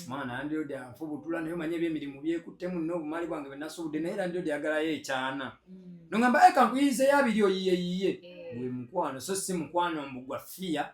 mwana landlord anfubutula, naye omanye ebyemirimu byekuttemu n'obumali bwange bwe nasobodde, naye landlord ayagalayo ekyana." Nogamba, "Eh, kankuyiyizeyo 20 oyiye yiye." Eh, Gwe mukwano, so si mukwano mbu gwa fiya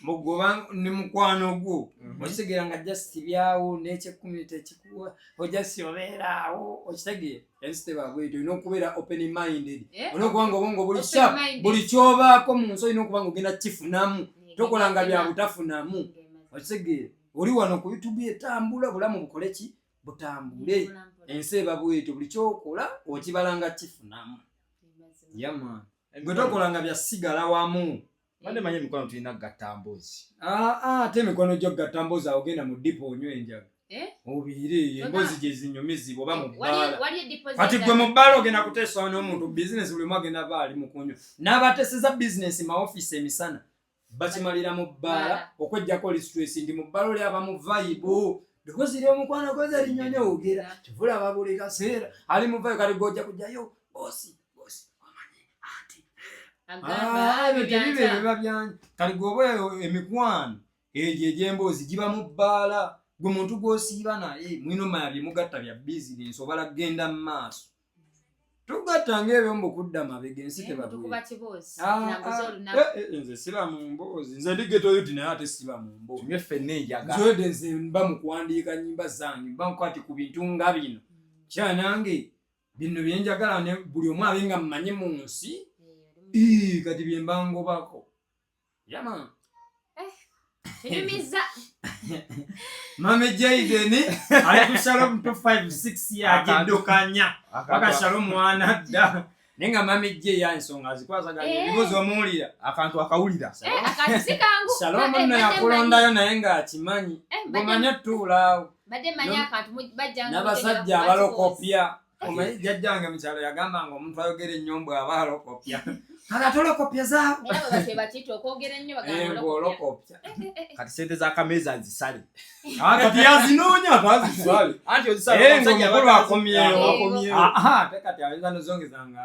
mugoba ne mukwano gwo. Okitegeera nga just byawo n'ekyekkumi tekikuwa, ojasi obeeraawo. Okitegeera? Ensi teba bwetyo. Olina okubeera open minded. Eh? Olina okuba nga obwongo buli Open sharp. minded. Buli kyobaako mu nsi olina okuba nga ogenda kifunamu, tokolanga bya butafunamu. Ge mazima. Okitegeera? Oli wano ku YouTube etambula, obulamu bukole ki? Butambule. Mpola, mpola. Ensi eba bwetyo, buli kyokola okibalanga kifunamu. Ge mazima. Yeah man, gwe tokolanga bya sigala wamu. Badde manyi emikwano tulina kugatta mboozi. Aa, ate emikwano gyo gatta mboozi, awo genda mu dipo onywa enjaga. Eh? Obiire emboozi gye zinyumizibwa oba mu bbaala. Waliyo deposit. Kati gwe mu bbaala ogenda kuteesawo n'omuntu bizinesi, buli omu agenda ba ali mu kunywa n'abateeseza bizinesi ma ofiisi emisana bakimalira mu bbaala okwejjako oli stress ndi mu bbaala oli aba mu vibe, ddoboozi ly'omukwano goze linyonye ogera kivulaba buli kaseera ali mu vibe. Kati gojja kujjayo bosi bosi omanyi anti Agamba, Ah, ebyo tebiba byanca. ebiba byanyi. Kati gwe oba emikwano egyo egy'emboozi giba mu bbaala, gwe muntu gw'osiiba naye mwino maya bye mugatta bya bizinensi obala kugenda mu maaso. Tugattanga ebyo mbu kudda mabega ensi Eh, tebabwira. tukuba kiboozi Ah, kirambuza ah, olunaku. nze siba mu mboozi, nze ndi ghetto youth naye ate siba mu mboozi. Tunywe ffenna enjaga. Nzwedde nze mba mu kuwandiika nnyimba zange, mba nkwati ku bintu nga bino. Kya nange bino bye njagala ne buli omu abe nga mmanyi mu nsi. Eh, Ii, kati bye mba ngobako. Yama. Tunyumiza. Mame Jaden ali ku Shalom 256 yagiddukanya. Paka Shalom mwana dda. Naye nga Mame J ya ensonga azikwasaganya Eh. ebibuuzo omuwulira. Akantu akawulira. Eh, akantu si kangu. Shalom Eh, nno mbadde yakulondayo naye ng'akimanyi. Eh, mbadde- Bw'omanya tuulaawo. Mbadde mmanyi akantu bajjanga N'abasajja kuba abalokopya. Omanyi jjajjange mu kyalo yagambanga omuntu ayogera ennyo mbw aba alokopya. Kale ate olokopya zaawo. Era bwe batyo bakiyita okwogera ennyo bagamba Eh, olokopya. ng'olokopya. Eh, eh, eh. Kati sente z'akameeza nzisale. Ah, kati yazinoonya atazisale. Anti ozisale Eh, omusajja ng'omukulu abadde akomyewo. akomyewo. Aha, ate kati ayinza nozongeza nga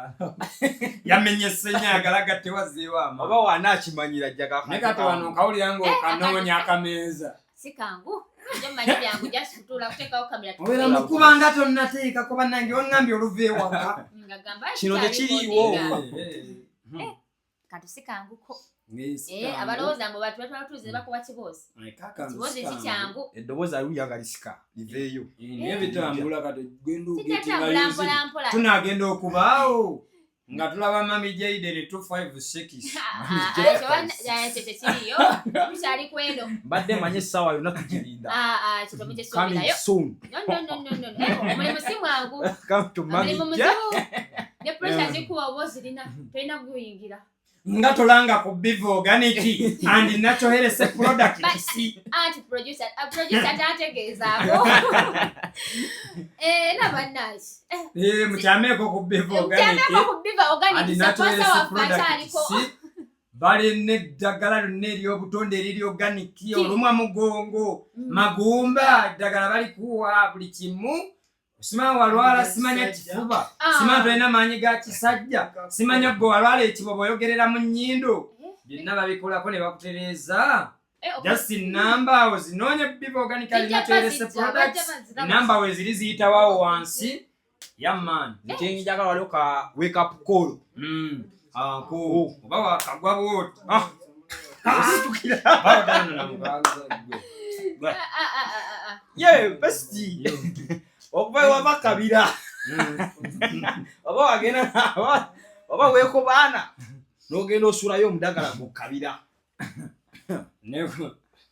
yamenyese nnyo ayagala gattewazeewo ama. Oba wanaakimanyira ajja Naye kati wano nkawulira ng'okanoonya akameeza. Si kangu. Nze mmanyi byangu just kutuula kuteekawo kamera Obeera tukubeera. mukuba nga tonnateekako bannange oŋŋambye oluva ewaka. Nga gamba, "Ai, Kino tukyali tekiriiwo." recordinga." Kantu si kanguko. Eh, abalowooza mbu bantu batwala tuuzi ne bakuba kiboozi. Kiboozi si kyangu. Eddoboozi aliwulira nga lisika liveeyo. Naye bitambula kati genda ogetinga Kijatambula yuzi. mpola mpola. Tunaagenda okubaawo nga tulaba Mami Jaden 256. Ah, ah, ekyo ekyo tekiriiyo. Tukyali ku eno. Mbadde mmanyi essaawa yonna tugirinda. Ah, ah, ekyo Coming temukyesuubirayo. soon. No, no, no, no, no. Eh, omulimu si mwangu. Come to Mami Omulimu J. muzibu. Ne pressure zikuwa oba ozirina. Tolina kuguyingira. Nga tolanga ku Biva Organic and Natural Health Products. Anti producer, producer tantegeezaako. Eh, na bannange. Eh, Eh, mukyameeko ku Biva Organic mukyameko ku Biva Organic, and Natural sponsor Health waffe Products. akyaliko. Balina eddagala lyonna ery'obutonde eriri organic, olumwa mugongo, magumba, eddagala balikuwa buli kimu. Simanya walwala, simanya kifuba, Ah. simanya tolina maanyi ga kisajja, simanya gwe walwala ekibobo oyogerera mu nnyindo, byonna babikolako ne bakutereeza. Eh, Just namba awo zinoonye Biva Organic and Zijja Natural Health bazijja, Products. bajja baziraba. Namba we ziri ziyitawo wansi yammaani. Nze waliwo ka wake up call. Ako oba wakagwa bwoti. Ah. Ositukira. Ah, ah, ah, ah, ah. Ye, bestie. Okuva ewava kabira. Oba wagenda oba weekobaana n'ogenda osulayo omudagala mu kabira.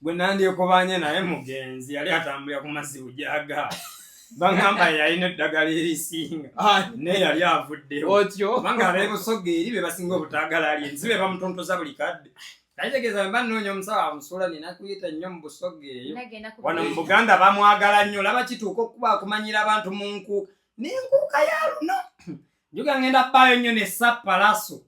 Gwe nandyekobanye naye mugenzi yali atambulira ku mazzi bujaga. Baŋŋamba yalina eddagala erisinga naye yali avuddewo. Otyo. Kubanga ab'ebusoga eri be basinga obutaagala ali ensi be bamutontoza buli kadde. Kitegeeza bwe mba nnoonya omusawo amusuula nina kuyita nnyo mu Busoga eyo. Nagenda ku Wano mu Buganda bamwagala nnyo, olaba kituuka okuba akumanyira abantu mu nkuuka. N'enkuuka ya luno. Njuga ngenda bbaayo nnyo ne Sapalaso.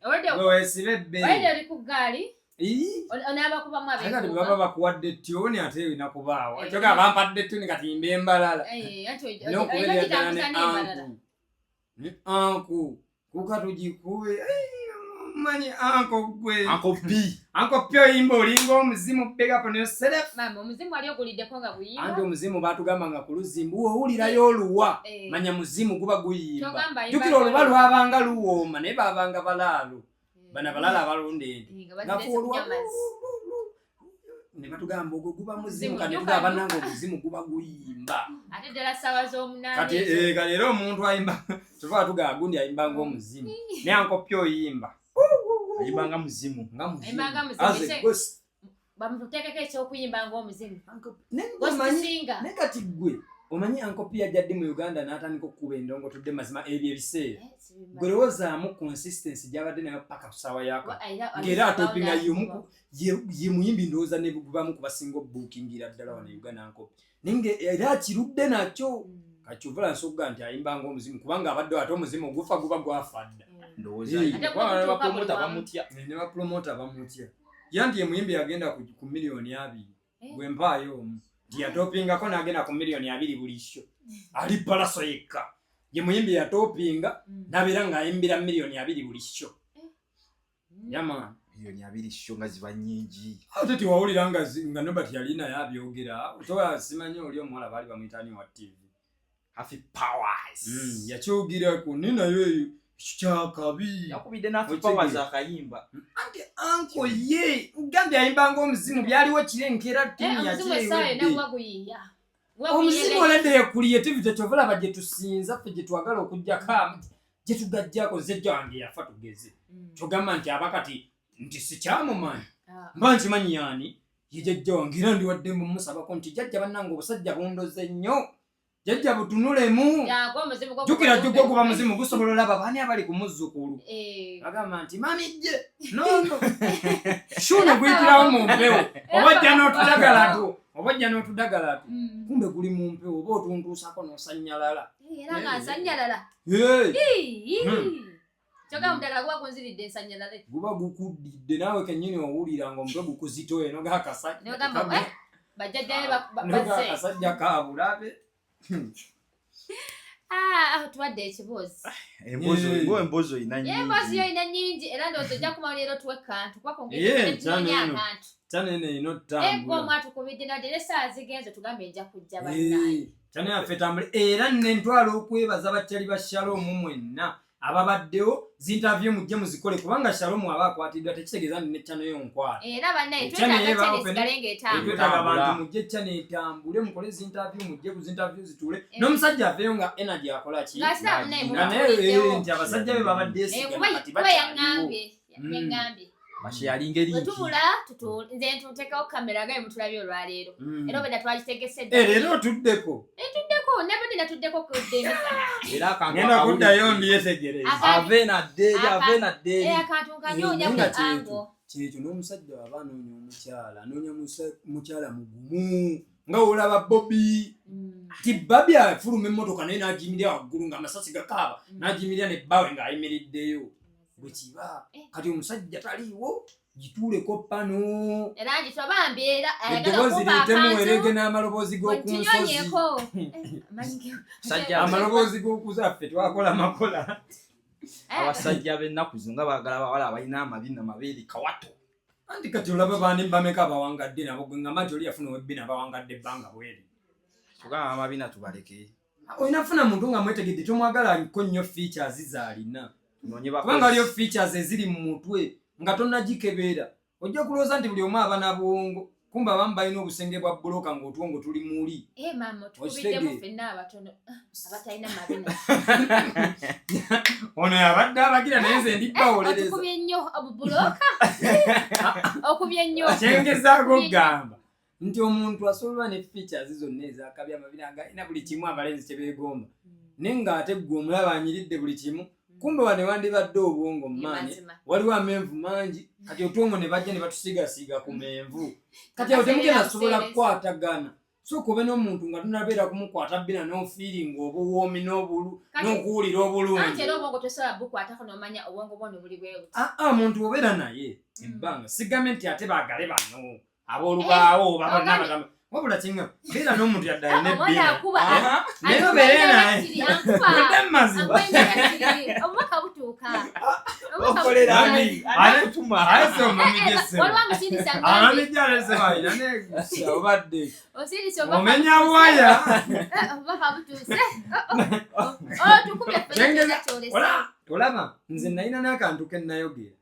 Olwedde Gwe weesiba ebbeere. olwedde oli ku ggaali, Ii. onaabakubamu Ate kati ab'enkuuka. baba bakuwadde ettyuni ate erina kubaawo. Eh. Kyokka bampadde ettyuni kati mba embalala. Eh, anti N'okubeerera olina ddala ne ogitambuza n'embalala. anku. Ne anku. Kuka tugikube. Manyi anko gwe. Uncle P. Anko P oyimba olinga omuzimu big up on yourself. Maama, omuzimu wali oguliddeko nga guyimba? Anti omuzimu baatugamba nga ku luzimbu owulirayo oluwa. Eh. Manya muzimu guba guyimba. Kyogamba ayimba Jjukira oluba oluwa. lwabanga luwooma naye baabanga balaalo. Bano abalala abalunda ente. Eh, nga Nga bazirese oluwa kunywa amazzi. ne batugamba ogwo guba muzimu, Muzimu, kati nnyuka, tugamba nnyuka. bannange omuzimu guba guyimba. Ate ddala ssaawa z'omunaana Kati, ezo. kale era omuntu ayimba, tuva tugamba gundi ayimba ng'omuzimu. Naye Uncle P oyimba. Ayimba nga muzimu. Nga muzimu. Ayimba nga muzimu. As a ghost. Bamuteekeko eky'okuyimba ng'omuzimu. Uncle P, naye Ghost omanyi, singer. naye kati ggwe, omanyi Uncle P yajja ddi mu Uganda n'atandika okukuba endongo tudde mazima ebyo ebiseera. Eh, sibimanyi. Gwe lowoozaamu consistency gy'abadde nayo paka ku ssaawa yaka. Wa, ayina- Ng'era atopinga ayina- ye muyimbi ndowooza ne gubamu ku basinga obuukingira ddala wano e Uganda Uncle P. Naye nga era akirudde nakyo. Kati kyova nsogga nti ayimba ng'omuzimu kubanga abadde ate omuzimu gufa guba gwafa dda. Ndowooza Eh. Ate kubanga ne gutuuka bapromota buli wamu. bamutya. Ne bapromota bamutya. Ye nti ye muyimbi yagenda ku miliyoni 20. Eh. Gwe mpaayo omu. Nti yatopingako n'agenda ku miliyoni 20 buli show. Ali Palaso yekka. Ye muyimbi yatopinga n'abeera ng'ayimbira miliyoni 20 buli show. Yama. Miliyoni 20 show nga ziba nnyingi. Ate tewawulira nga Nobert yali naye abyogera. Toba simanyi oli omuwala baali bamuyita ani wa TV. Happy Powers. Yakyogirako naye nayo eyo kyakabi. Yakubidde Happy Okitegeera. Powers akayimba. Anti anko ye gambye ayimbanga omuzimu, byaliwo kiro enkeera ttiimu Omuzimu essaawa yonna yakyewedde. guba guyiiya. Guba Omuzimu guyiiya. oledde yekuliyetivi kyova olaba gye tusinza ffe gye twagala okugjako gye tugajjako nzejja wange yafa tugeze. Kyogamba nti aba kati nti sikyamumanyi. Mba nkimanyi yaani ye jjajja wange, era ndiwadde mumusabako nti jjajja bannange obusajja bundoze nnyo, jjajja butunulemu. Jangu omuzimu gwo Jjukira guba jjugwo guba muzimu gusobola olaba baani abali ku muzzukulu. Agamba nti mami jje nono shuno guyitirawo mu mpewo oba ojja n'otudagalatu oba ojja n'otudagalatu. Kumbe guli mu mpewo oba otuntuusako n'osannyalala. Era nga nsanyalala. Hey! Ii. Kyogamba omuddagala guba gunziridde nsanyalale. Guba gukuddidde naawe kennyini owulira ng'omutwe gukuzitoye nogakasajja Nogamba, bajjajjabe bazze. Akasajja kabulabe. Ah, tuwadde ekibuuzi. Emboozi Yeah. ngo emboozi oyina nnyingi. Emboozi yo oyina nnyingi era ndowooza ojja kumawo leero tuwe kantu kuba Yeah, kunoonya kyano eno. akantu. Kyano eno erina Eggo otutambula. omwatukubidde nadde n'essaawa zigenze tugambe nja kujja bannange. Kyano yaffe tambule era nentwala okwebaza bakyali ba Shalomu mwenna ababaddewo zinterview mujje muzikole kubanga Shalomu aba akwatiddwa tekitegeeza nti ne channel yo nkwata. Era bannaye Channel twetaaga eba channel open. esigale ng'etambula. Twetaaga Etambula. abantu mujje channel etambule mukole zinterview mujje ku zinterview zituule n'omusajja aveeyo nga energy akola ki Ng'asira munnaye nga naye mumutuuliddewo. nti abasajja be babadde Eh, kuba esigana kati kuba bakyaliwo. yaŋŋambye yaŋŋambye. Bashe yalinga eri Bwe nti. tubula nze ntuteekawo kamera nga bwe mutulabye olwaleero. Era obedda twagitegese dda. Leero otuddeko. Ntuddeko nabadde natuddeko kudda emisana. Era akantu Ngenda akawulidde. kuddayo mbyetegereze. Ave nadde eri, ave nadde eri. Akantu nkanyonya Naye nga ku ango. Kyekyo n'omusajja waba anoonya omukyala anoonya mukyala mugumu nga olaba Bobi. Ti Babi afuluma emmotoka naye n'agiyimirira waggulu ng'amasasi gakaaba n'agiyimirira ne bbaawe ng'ayimiriddeyo bwe kiba. Kati omusajja taliiwo gituuleko pano. Era ngitwa bambi era ayagala Eddoboozi okumpa liyitemu akantu. werege n'amaloboozi g'oku nsozi. Ntinyonyeko. Sajja Amaloboozi g'okuzaffe twakola makola. Abasajja b'ennaku zino nga baagala bawala abalina amabina mabeere kawato. Anti kati olaba baani bameka abawangadde nabo gwe ngamba nti oli yafuna ow'ebbina abawangadde ebbanga bweri. Tugamba amabina tubaleke. Olina funa muntu nga mwetegedde tomwagalako nnyo features z'alina. Tunoonye Kubanga bakozi. waliyo features eziri mu mutwe nga tonnagikebeera. Ojja kulowooza nti buli omu aba na bwongo. Kumbe abamu balina obusenge bwa bbulooka ng'otwongo tuli muli. Maama, tukubiddemu Okitegeera. ffenna abatono, abatalina mabina. Ono yabadde abagira naye nze ndi bawolereza. Otukubye nnyo obubulooka. Okubye nnyo. Kyengezaako okugamba nti omuntu asobola ne features zonna ezakabi amabina galina buli kimu abalenzi kye beegomba. Naye ng'ate ggwe omulaba anyiridde buli kimu. Kumbe wano wandibadde obwongo mu maanyi. Mazima. Waliwo amenvu mangi kati otwongo ne bajja ne batusiigasiiga ku menvu. Kati awo temugenda sobola kukwatagana. Sooka obe n'omuntu nga tonabeera kumukwata bbina n'ofiiringa obuwoomi n'obulu n'okuwulira obulungi. Anti era obwongo tosobola bukwatako n'omanya obwongo bwo buli bwe buti. Omuntu obeera naye ebbanga sigambe nti ate baagale bano ab'olubaawo oba bonna abagamba. Wabula kinga beera n'omuntu yadde alina Omwana ebbina. akuba. Naye obeere naye. Wedde mu mazima. Obubaka butuuka. Obubaka Okolera butuuka. ani? Ani akutuma? Alese omamijje ssebo. Waliwo amusindisa ngambye. Amamijje alese balina negusa obadde. Osindisa obubaka Omenya butuuse. waya. Obubaka butuuse. Otukubye ffenna Kyengeza- kyolese. Olaba nze nalina n'akantu ke nnayogera.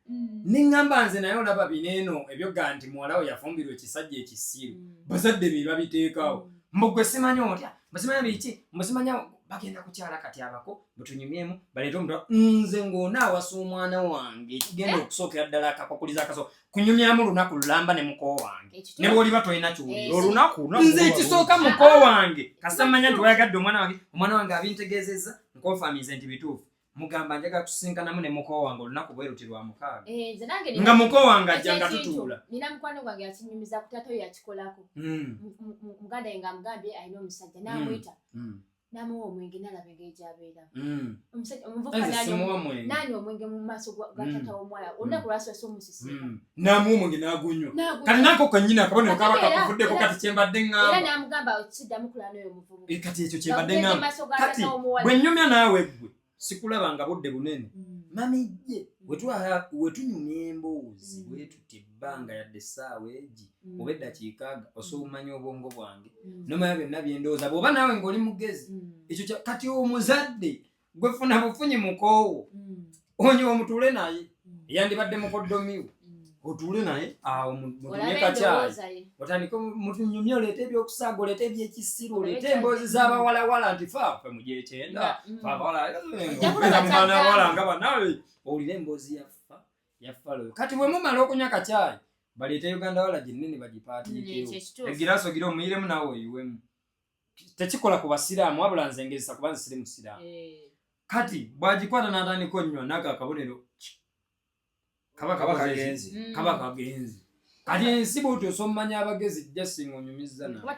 Niŋŋamba nze naye olaba bino eno ebyoga nti muwala we yafumbirwa ekisajja ekisiru. Bazadde be babiteekawo. Mbu gwe simanyi otya, mbu simanyi biki, mbu simanyi bagenda kukyala kati abako butunyumyemu baleete omuntu nze ng'onaawasa omwana wange ekigenda okusookera ddala akakukuliza akaso kunyumyamu lunaku lulamba ne muko wange. Ne bw'oliba tolina ky'owulira. Olunaku, olunaku Nze luba ekisooka lungi. muko wange kasita mmanya nti wayagadde omwana wange, omwana wange abintegeezezza nkonfamize nti bituufu. Mugamba njagala tusinkanamu ne muko wange olunaku bwe luti lwa mukaaga. Nze nange Nga muko wange ajja nga Ekyo ekintu, tutuula. nina mukwano gwange yakinyumiza ku taata we yakikolako. Muganda ye ng'amugambye alina omusajja n'amuyita. N'amuwa omwenge n'alaba engeri gy'abeeramu. Omusajja, omuvubuka Nze simuwa mwenge. n'anywa omwenge mu maaso ga taata w'omuwala. Olunaku lwasoose omusisinkana. N'amuwa omwenge n'agunywa. N'agunywa. Kati nako kennyini akabonero Kati kaba kakuvuddeko kati kye mbadde ŋŋamba. Era n'amugamba kiddamu kulaba n'oyo omuvubuka. Kati ekyo kye mbadde Nga ŋŋamba. mu maaso ga Kati taata w'omuwala. bwe nnyumya naawe ggwe sikulaba nga budde bunene. Mami ye, we tunyumya emboozi bwe tuti ebbanga. ebbanga yadde essaawa egi oba eddakiika aga, osobola omanya obwongo bwange nomanya byonna byendowooza, bw'oba naawe ng'oli mugezi. Ekyo kati omuzadde gwe funa bufunyi mukoowo, onyiwa omutuule naye, yandibadde mukoddomiwo, otuule naye awo mutumye kacyayi, otandike mutunyumye, oleete ebyokusaaga, oleete ebyekisiru, oleete emboozi z'abawalawala nti faafe mugyekyenda faabawanawala nga banawe owulire emboozi yaffa yaffaloyo. Kati bwe mumala okunywa kacyayi, baleete Uganda wala ginnene bagipaatiikewo, egiraasi ogira omuyiremu naawe oyiwemu. Tekikola ku basiraamu, wabula nze ngezesa kuba nze siri musiraamu. Kati bw'agikwata n'atandika onywa, naako akabonero kaba kagenze, kaba kagenze. Kati ensi bwoti osomanya abagezi jasinga onyumiza na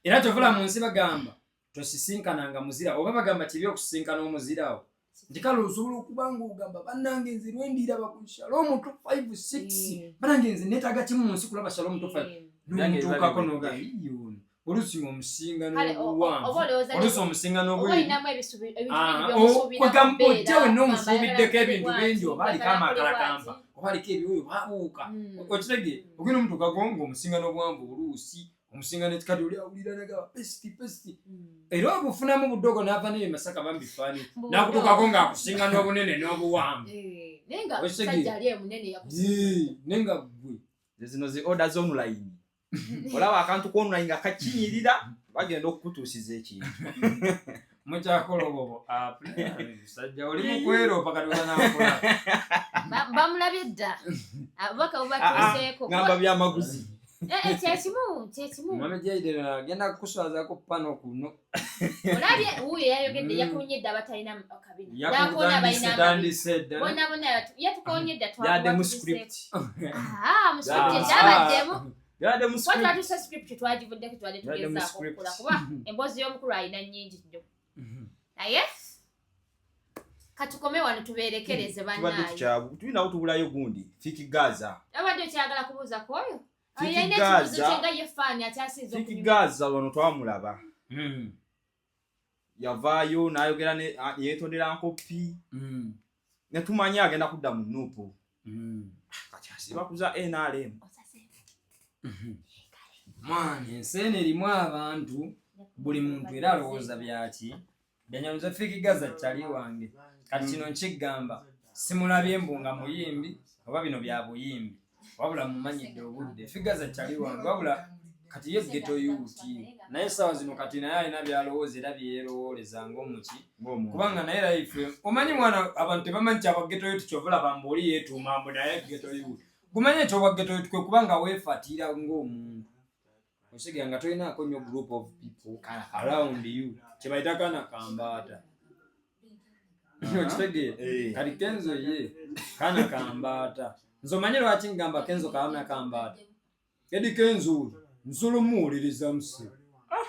era kyovula mu nsi bagamba tosisinkananga muzira, oba bagamba kibi okusisinkana omuzirawo, nti kale osobola okuba nga ogamba bannange nze lwendiiraba ku Shalom 256, bannange nze neetaaga kimu mu nsi, kulaba Shalom 25. Nomutuukako noga iyono, oluusi ng'omusinga n'obuwanvu, oluusi omusinga n'obweru, ojja wenna omusuubiddeko ebintu bingi, oba aliko amakalakamba, oba aliko ebiwuyo babuuka, okitege ogenda omutuukako ng'omusinga n'obuwanvu, oluusi omusinga nekikati oli awulira nagaba pesti pesti, era obufunamu budogo n'ava neyo Masaka bambifaani nakutuukako ng'akusinga n'obunene n'obuwanvu, naye nga ggwe zino zi order z'online, olaba akantu k'online nga kakinyirira, bagenda okukutuusiza ekintu. Mukyakola obwo musajja oli mukweropa kati otanakula. Bamulabye dda abubaka bubatuuseeko. Ngamba byamaguzi. Kyekimu, kyekimu. Mwami Jaiden agenda kukuswazako pano kuno. Olabye wuuyo yayogedde, yakonye dda abatalina kabina, nakoona abalina bona bona, yatukonye dda. Yadde mu script. Mu script ekyabaddemu kuba twatuuse script twagivuddeko, twali tugezaako okukola kuba emboozi y'omukulu alina nnyingi nnyo, naye katukome wano tubeerekereze. Bannaye, tulinawo tubulayo gundi Fik Gaza. Abadde okyagala kubuuza ku oyo? Fik Gaza wano twamulaba, yavaayo n'ayogera, yetondera nkopi, netumanya agenda kudda mu NUP. Kati asiba kuza NRM. Mwana, ensi eno erimu abantu, buli muntu era alowooza byaki byanyamuza. Fik Gaza kyali wange, kati kino nkigamba simulabye mbu nga muyimbi oba bino bya buyimbi, wabula mumanyidde obudde. Fik Gaza kyali wange, wabula kati ye ghetto youth, naye essaawa zino kati naye alina byalowooza era byeyerowooleza ng'omuki, kubanga naye life omanyi mwana, abantu tebamanyi kyaba ghetto youth. Kyovulaba mbu oli yeetuuma mbu naye ghetto youth. Gumanye ekyobwa ghetto youth kwe kubanga weefatira ng'omuntu osigera nga tolinaako nnyo group of people around you, kyebayita kana kambaata, okitegeera? Kati Kenzo ye kana kambaata. Nze omanyi lwaki ngamba Kenzo kana kambaata? Eddy Kenzo oyo nsobola omuwuliriza musi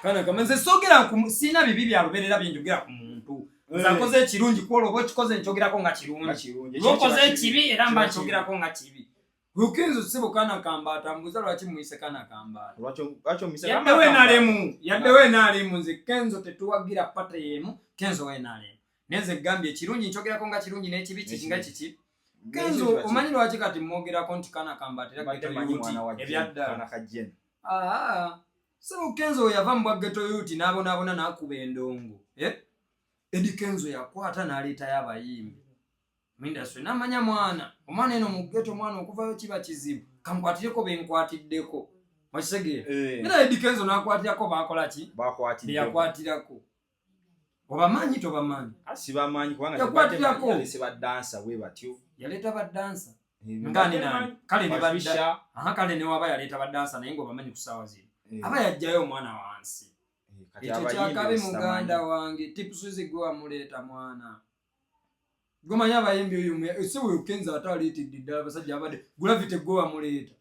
kana kama. Nze soogera, siina bibi byalubeerera byenjogera ku muntu. Nze akoze ekirungi kwolwo oba okikoze nkyogerako nga kirungi, lwokoze ekibi era mba nkyogerako nga kibi. Lukenzo sibo kana kambaata. Mbuuza lwaki muyise kana kambaata? Yaddewo enalemu, yaddewo enalemu. Nze Kenzo tetuwagira party yemu, Kenzo wenalemu, naye nze gambye ekirungi nkyogerako nga kirungi n'ekibi kiki nga kiki. Kenzo omanyi lwaki kati mwogerako nti kana kambaata era ghetto youth ebyaddala? Sebo, Kenzo we yava mu bwa ghetto youth n'abonaabona n'akuba endongo, eh? Eddy Kenzo yakwata n'aleetayo abayimbi mu industry, n'amanya mwana, omwana eno mu ghetto, mwana okuvayo kiba kizibu, kankwatireko benkwatiddeko, okitegeera? Era Eddy Kenzo n'akwatirako bakola ki beyakwatirako, obamanyi tobamanyi? Sibamanyi kubanga Yakwatirako. yalese badansa bwe batyo. Yaleeta badansa ngani nani? Kale ne badda aha, kale ne waba yaleeta badansa, naye ng'obamanyi ku ssaawa zino aba yajjayo omwana wansi. Ekyo kyakabi muganda wange tipusuzi gwe wamuleeta mwana gomanyi abayimbi oyo si oyo Kenzo ate aleetedde ddala abasajja abadde Gravity gwe wamuleeta.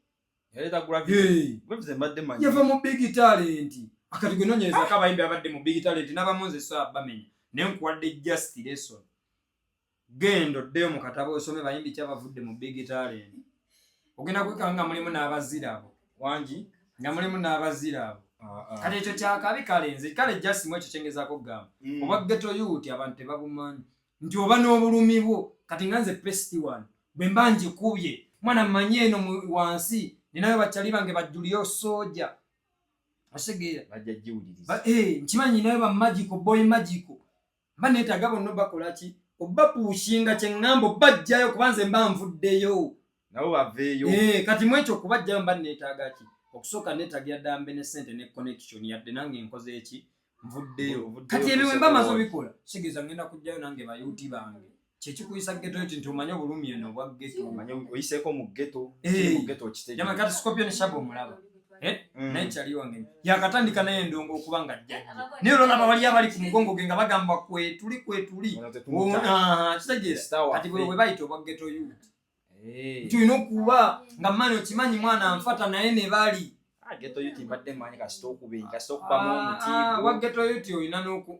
Yava mu Big Talent. Akati gwe nonyerezako abayimbi abadde mu Big Talent n'abamu nze so abamenya, naye nkuwadde just lesson. Genda oddeyo mu katabo osome bayimbi ki abavudde mu Big Talent, ogenda kwekanga nga mulimu n'abazira abo. Wangi. Nga mulimu n'abazira abo. Kati ekyo kyakabi. Kale nze kale just mu ekyo kyengezaako okugamba, oba ghetto youth abantu tebabumanyi nti oba n'obulumi bwo. Kati nga nze pesti wano bwe mba ngikubye Mwana mmanyi eno wansi ninayo bakyali bange bajjuliyo soja, osegeera? Bajja giwuliriza. Nkimanyi nayo bamagiko boy magiko, mba neetaaga bonna bakola ki, obapushinga kyeŋŋamba obajjayo, kuba nze mba nvuddeyo. Nabo baveeyo. Kati mu ekyo okubajjayo mba neetaaga ki? Okusooka neetaagira ddambe ne sente ne connection, yadde nange nkoze eki, nvuddeyo. Ovuddeyo. Kati ebyo bwe mba maze Ku obikola, kitegeeza ngenda kujjayo nange bayuti bange. Kyekikuyisa ghetto nti omanye obulumi eno obwa ghetto. Omanye oyiseeko mu ghetto. Eh. Mu ghetto okitegeera. Jama, kati Scorpion Shaba omulaba? Mm. Naye kyali wange yakatandika naye endongo okuba nga jjajja, naye ololaba wali abali ku mugongo ge nga bagamba kwetuli kwetuli. Ono tetumuta. Kitegeera? Star waffe. Kati bwe bayita obwa ghetto youth Eh. nti olina okuba nga mani okimanyi mwana nfata naye ne bali. Ah, ghetto youth mbadde mmanyi kasita okuba kasita okubamu omuti. Wa ghetto youth olina n'oku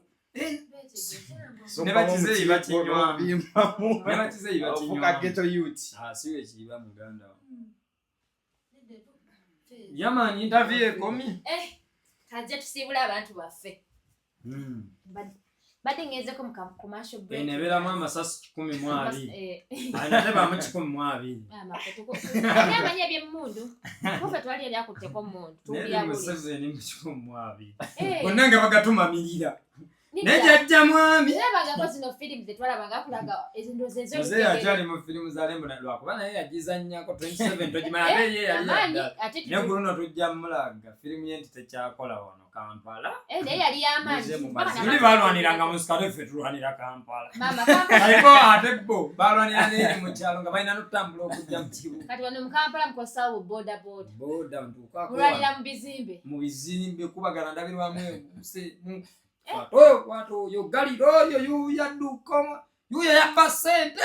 Kasita Ne okubamu bakizeeyi omuti bakinywamu. n'obimbamu. Ne bakizeeyi Ofuuka bakinywamu. ghetto youth. Ah, si wekiiba muganda wa yamani interview ekomi. Eh, kajja tusiibule abantu baffe. Badde ngenzeko mu commercial break. Eno ebeeramu amasasi 120. Eh, Ate bamu 120. Ani amanyi ebyemmundu? Kufe twali eryakutteko mmundu. Naye Tuwulira buli. Museveni mu 120. Eh, Bonna nga bagatumamirira. Nedda. Naye jajja mwami. Tulabangako zino firimu zetwalabanga kulaga ezindoozi. Muzeeyi akyali mu firimu za Lembo lwakuba naye yagizannyako 27 togimanya ate ye yali Amaanyi yaddala. ate Naye ku luno tujja mulaga firimu ye nti tekyakola wano Kampala. Eh, naye yali y'amaanyi. Muze mu mazima. Tuli balwaniranga mu nsiko, ffe tulwanira Kampala. Maama, Kampala. Aliko ate bo balwanira n'eri mu kyalo nga balina n'okutambula okujja mu kibuga. Kati wano mu Kampala mukozesa boda boda. Boda ntuukako. Mulwanira mu bizimbe. Mu bizimbe kubagana ndabirwamu ebuse kwata oyo, kwata oyo, galira oyo, yuuyo adduka yuuyo yabba ssente.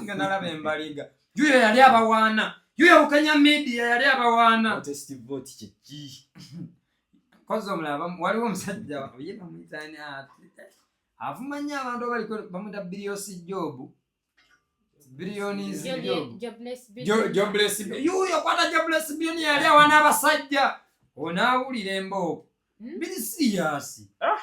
Nga nalaba embaliga, yuuyo yali abawaana, yuuyo Bukenya Media yali abawaana. Protest vote kye ki? Kozi omulaba waliwo omusajja ye bamuyitaani avuma nnyo abantu abaliko, bamuyita Biliosi Job, Billions Job. Jobless. Jobless, yuuyo kwata Jobless Billion yali awaana abasajja, onaawulira embooko. Biri serious. Ah.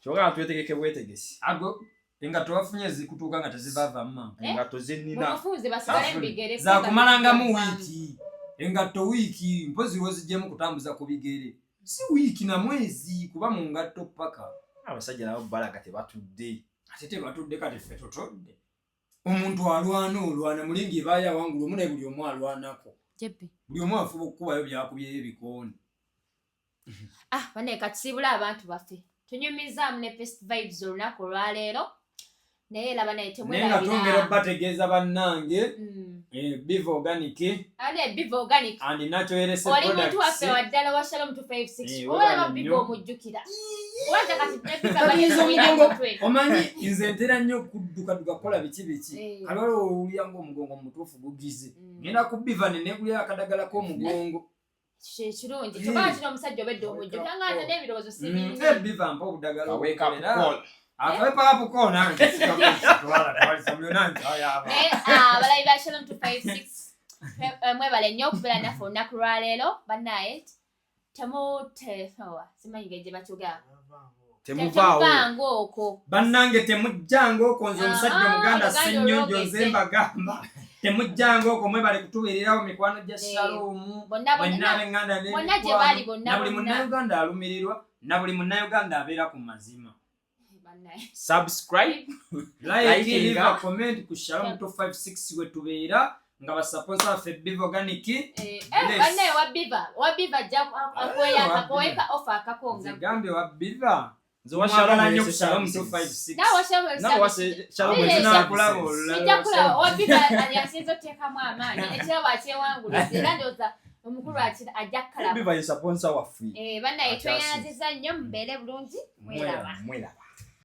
Kyokka nga twetegeke bwetegesi. Ago engatto wafunye zikutuuka nga tezivavamu mangu. Eh? Engatto zenina. Mubufunze basigale mu bigere. Zakumalangamu wiiki, engatto wiiki, mpozi wozijjemu kutambuza ku bigere, si wiiki na mwezi kuba mu ngatto paka. Abasajja nabo balaga tebatudde. Ate tebatudde, kati ffe totodde. Omuntu alwana olwana mulingi ebaayo awangula omu, naye buli omu alwanako. Jebbi. Buli omu afuba okukubayo byakubyeyo ebikooni. Ah, bane katusiibule abantu baffe. Tunyumizaamu ne Best Vibes olunaku olwaleero. Naye laba naye Naye nga twongera temwerabira. okubategeeza bannange, Biva Organic Ane Biva Organic. and Natural Health Oli muntu Products. waffe waddala wa Shalom 256. Eh, Oba laba webale Biva nnyo. omujjukira. Oba kati ne Biva Kati nze bagenda omugongo- mutwe. Omanyi nze ntera nnyo okuddukaduka kukola biki biki. Eh. Kale waliwo owulira ng'omugongo mutuufu gugize, ngenda ku Biva ne neegulira akadagala k'omugongo. Kye kirungi. Eh. Kyokka kino omusajja obedda omujjukira nga ate n'ebirowoozo si bingi. Biva mpa obudagala Wake up obukolera. call. Akawepa call nange twala twalisa mulio nange ayaba. Naye ah, abalabi ba Shalom 256, mwebale nnyo okubeera naffe olunaku lwaleero. Bannaye temuteowa simanyi ngeri gye bakyogera. Temuvaawo. Temuvanga okwo. Bannange temujjanga okwo, nze omusajja Ah, omuganda Oluganda Ssennyonjo olwogedde. nze mbagamba temujjanga okwo. Mwebale kutubeererawo mikwano gya Eh, Shalom bonna mwenna bonna ab'eŋŋanda bonna gye bali, bonna, na buli bonna. Munnayuganda alumirirwa, na buli Munnayuganda abeera ku mazima. Bannaye. Subscribe. Like, Likinga. leave a comment ku Shalom 256 we tubeera nga basponsor baffe Biva Organic. Eh, eh, Bless. bannaye wa Biva, wa Biva ajja wa akuweka ofa akakonga. Nze gambye wa Biva Nze wa mwagala Shalom nnyo ku Health Shalom Services. 256. Naawe wa Shalom Health Naawe wa Services. Shalom Biri Health ekya- Nakulaba Services. olulala. Sijja kulaba owa Biva yasinza oteekamu amaanyi, ekirabo akyewangulidde era ndowooza omukulu ajja kukalaba. Biva ye sponsor waffe. Eh, bannaye Akyasize. tweyanziza nnyo, mubeere bulungi, mweraba. Mweraba.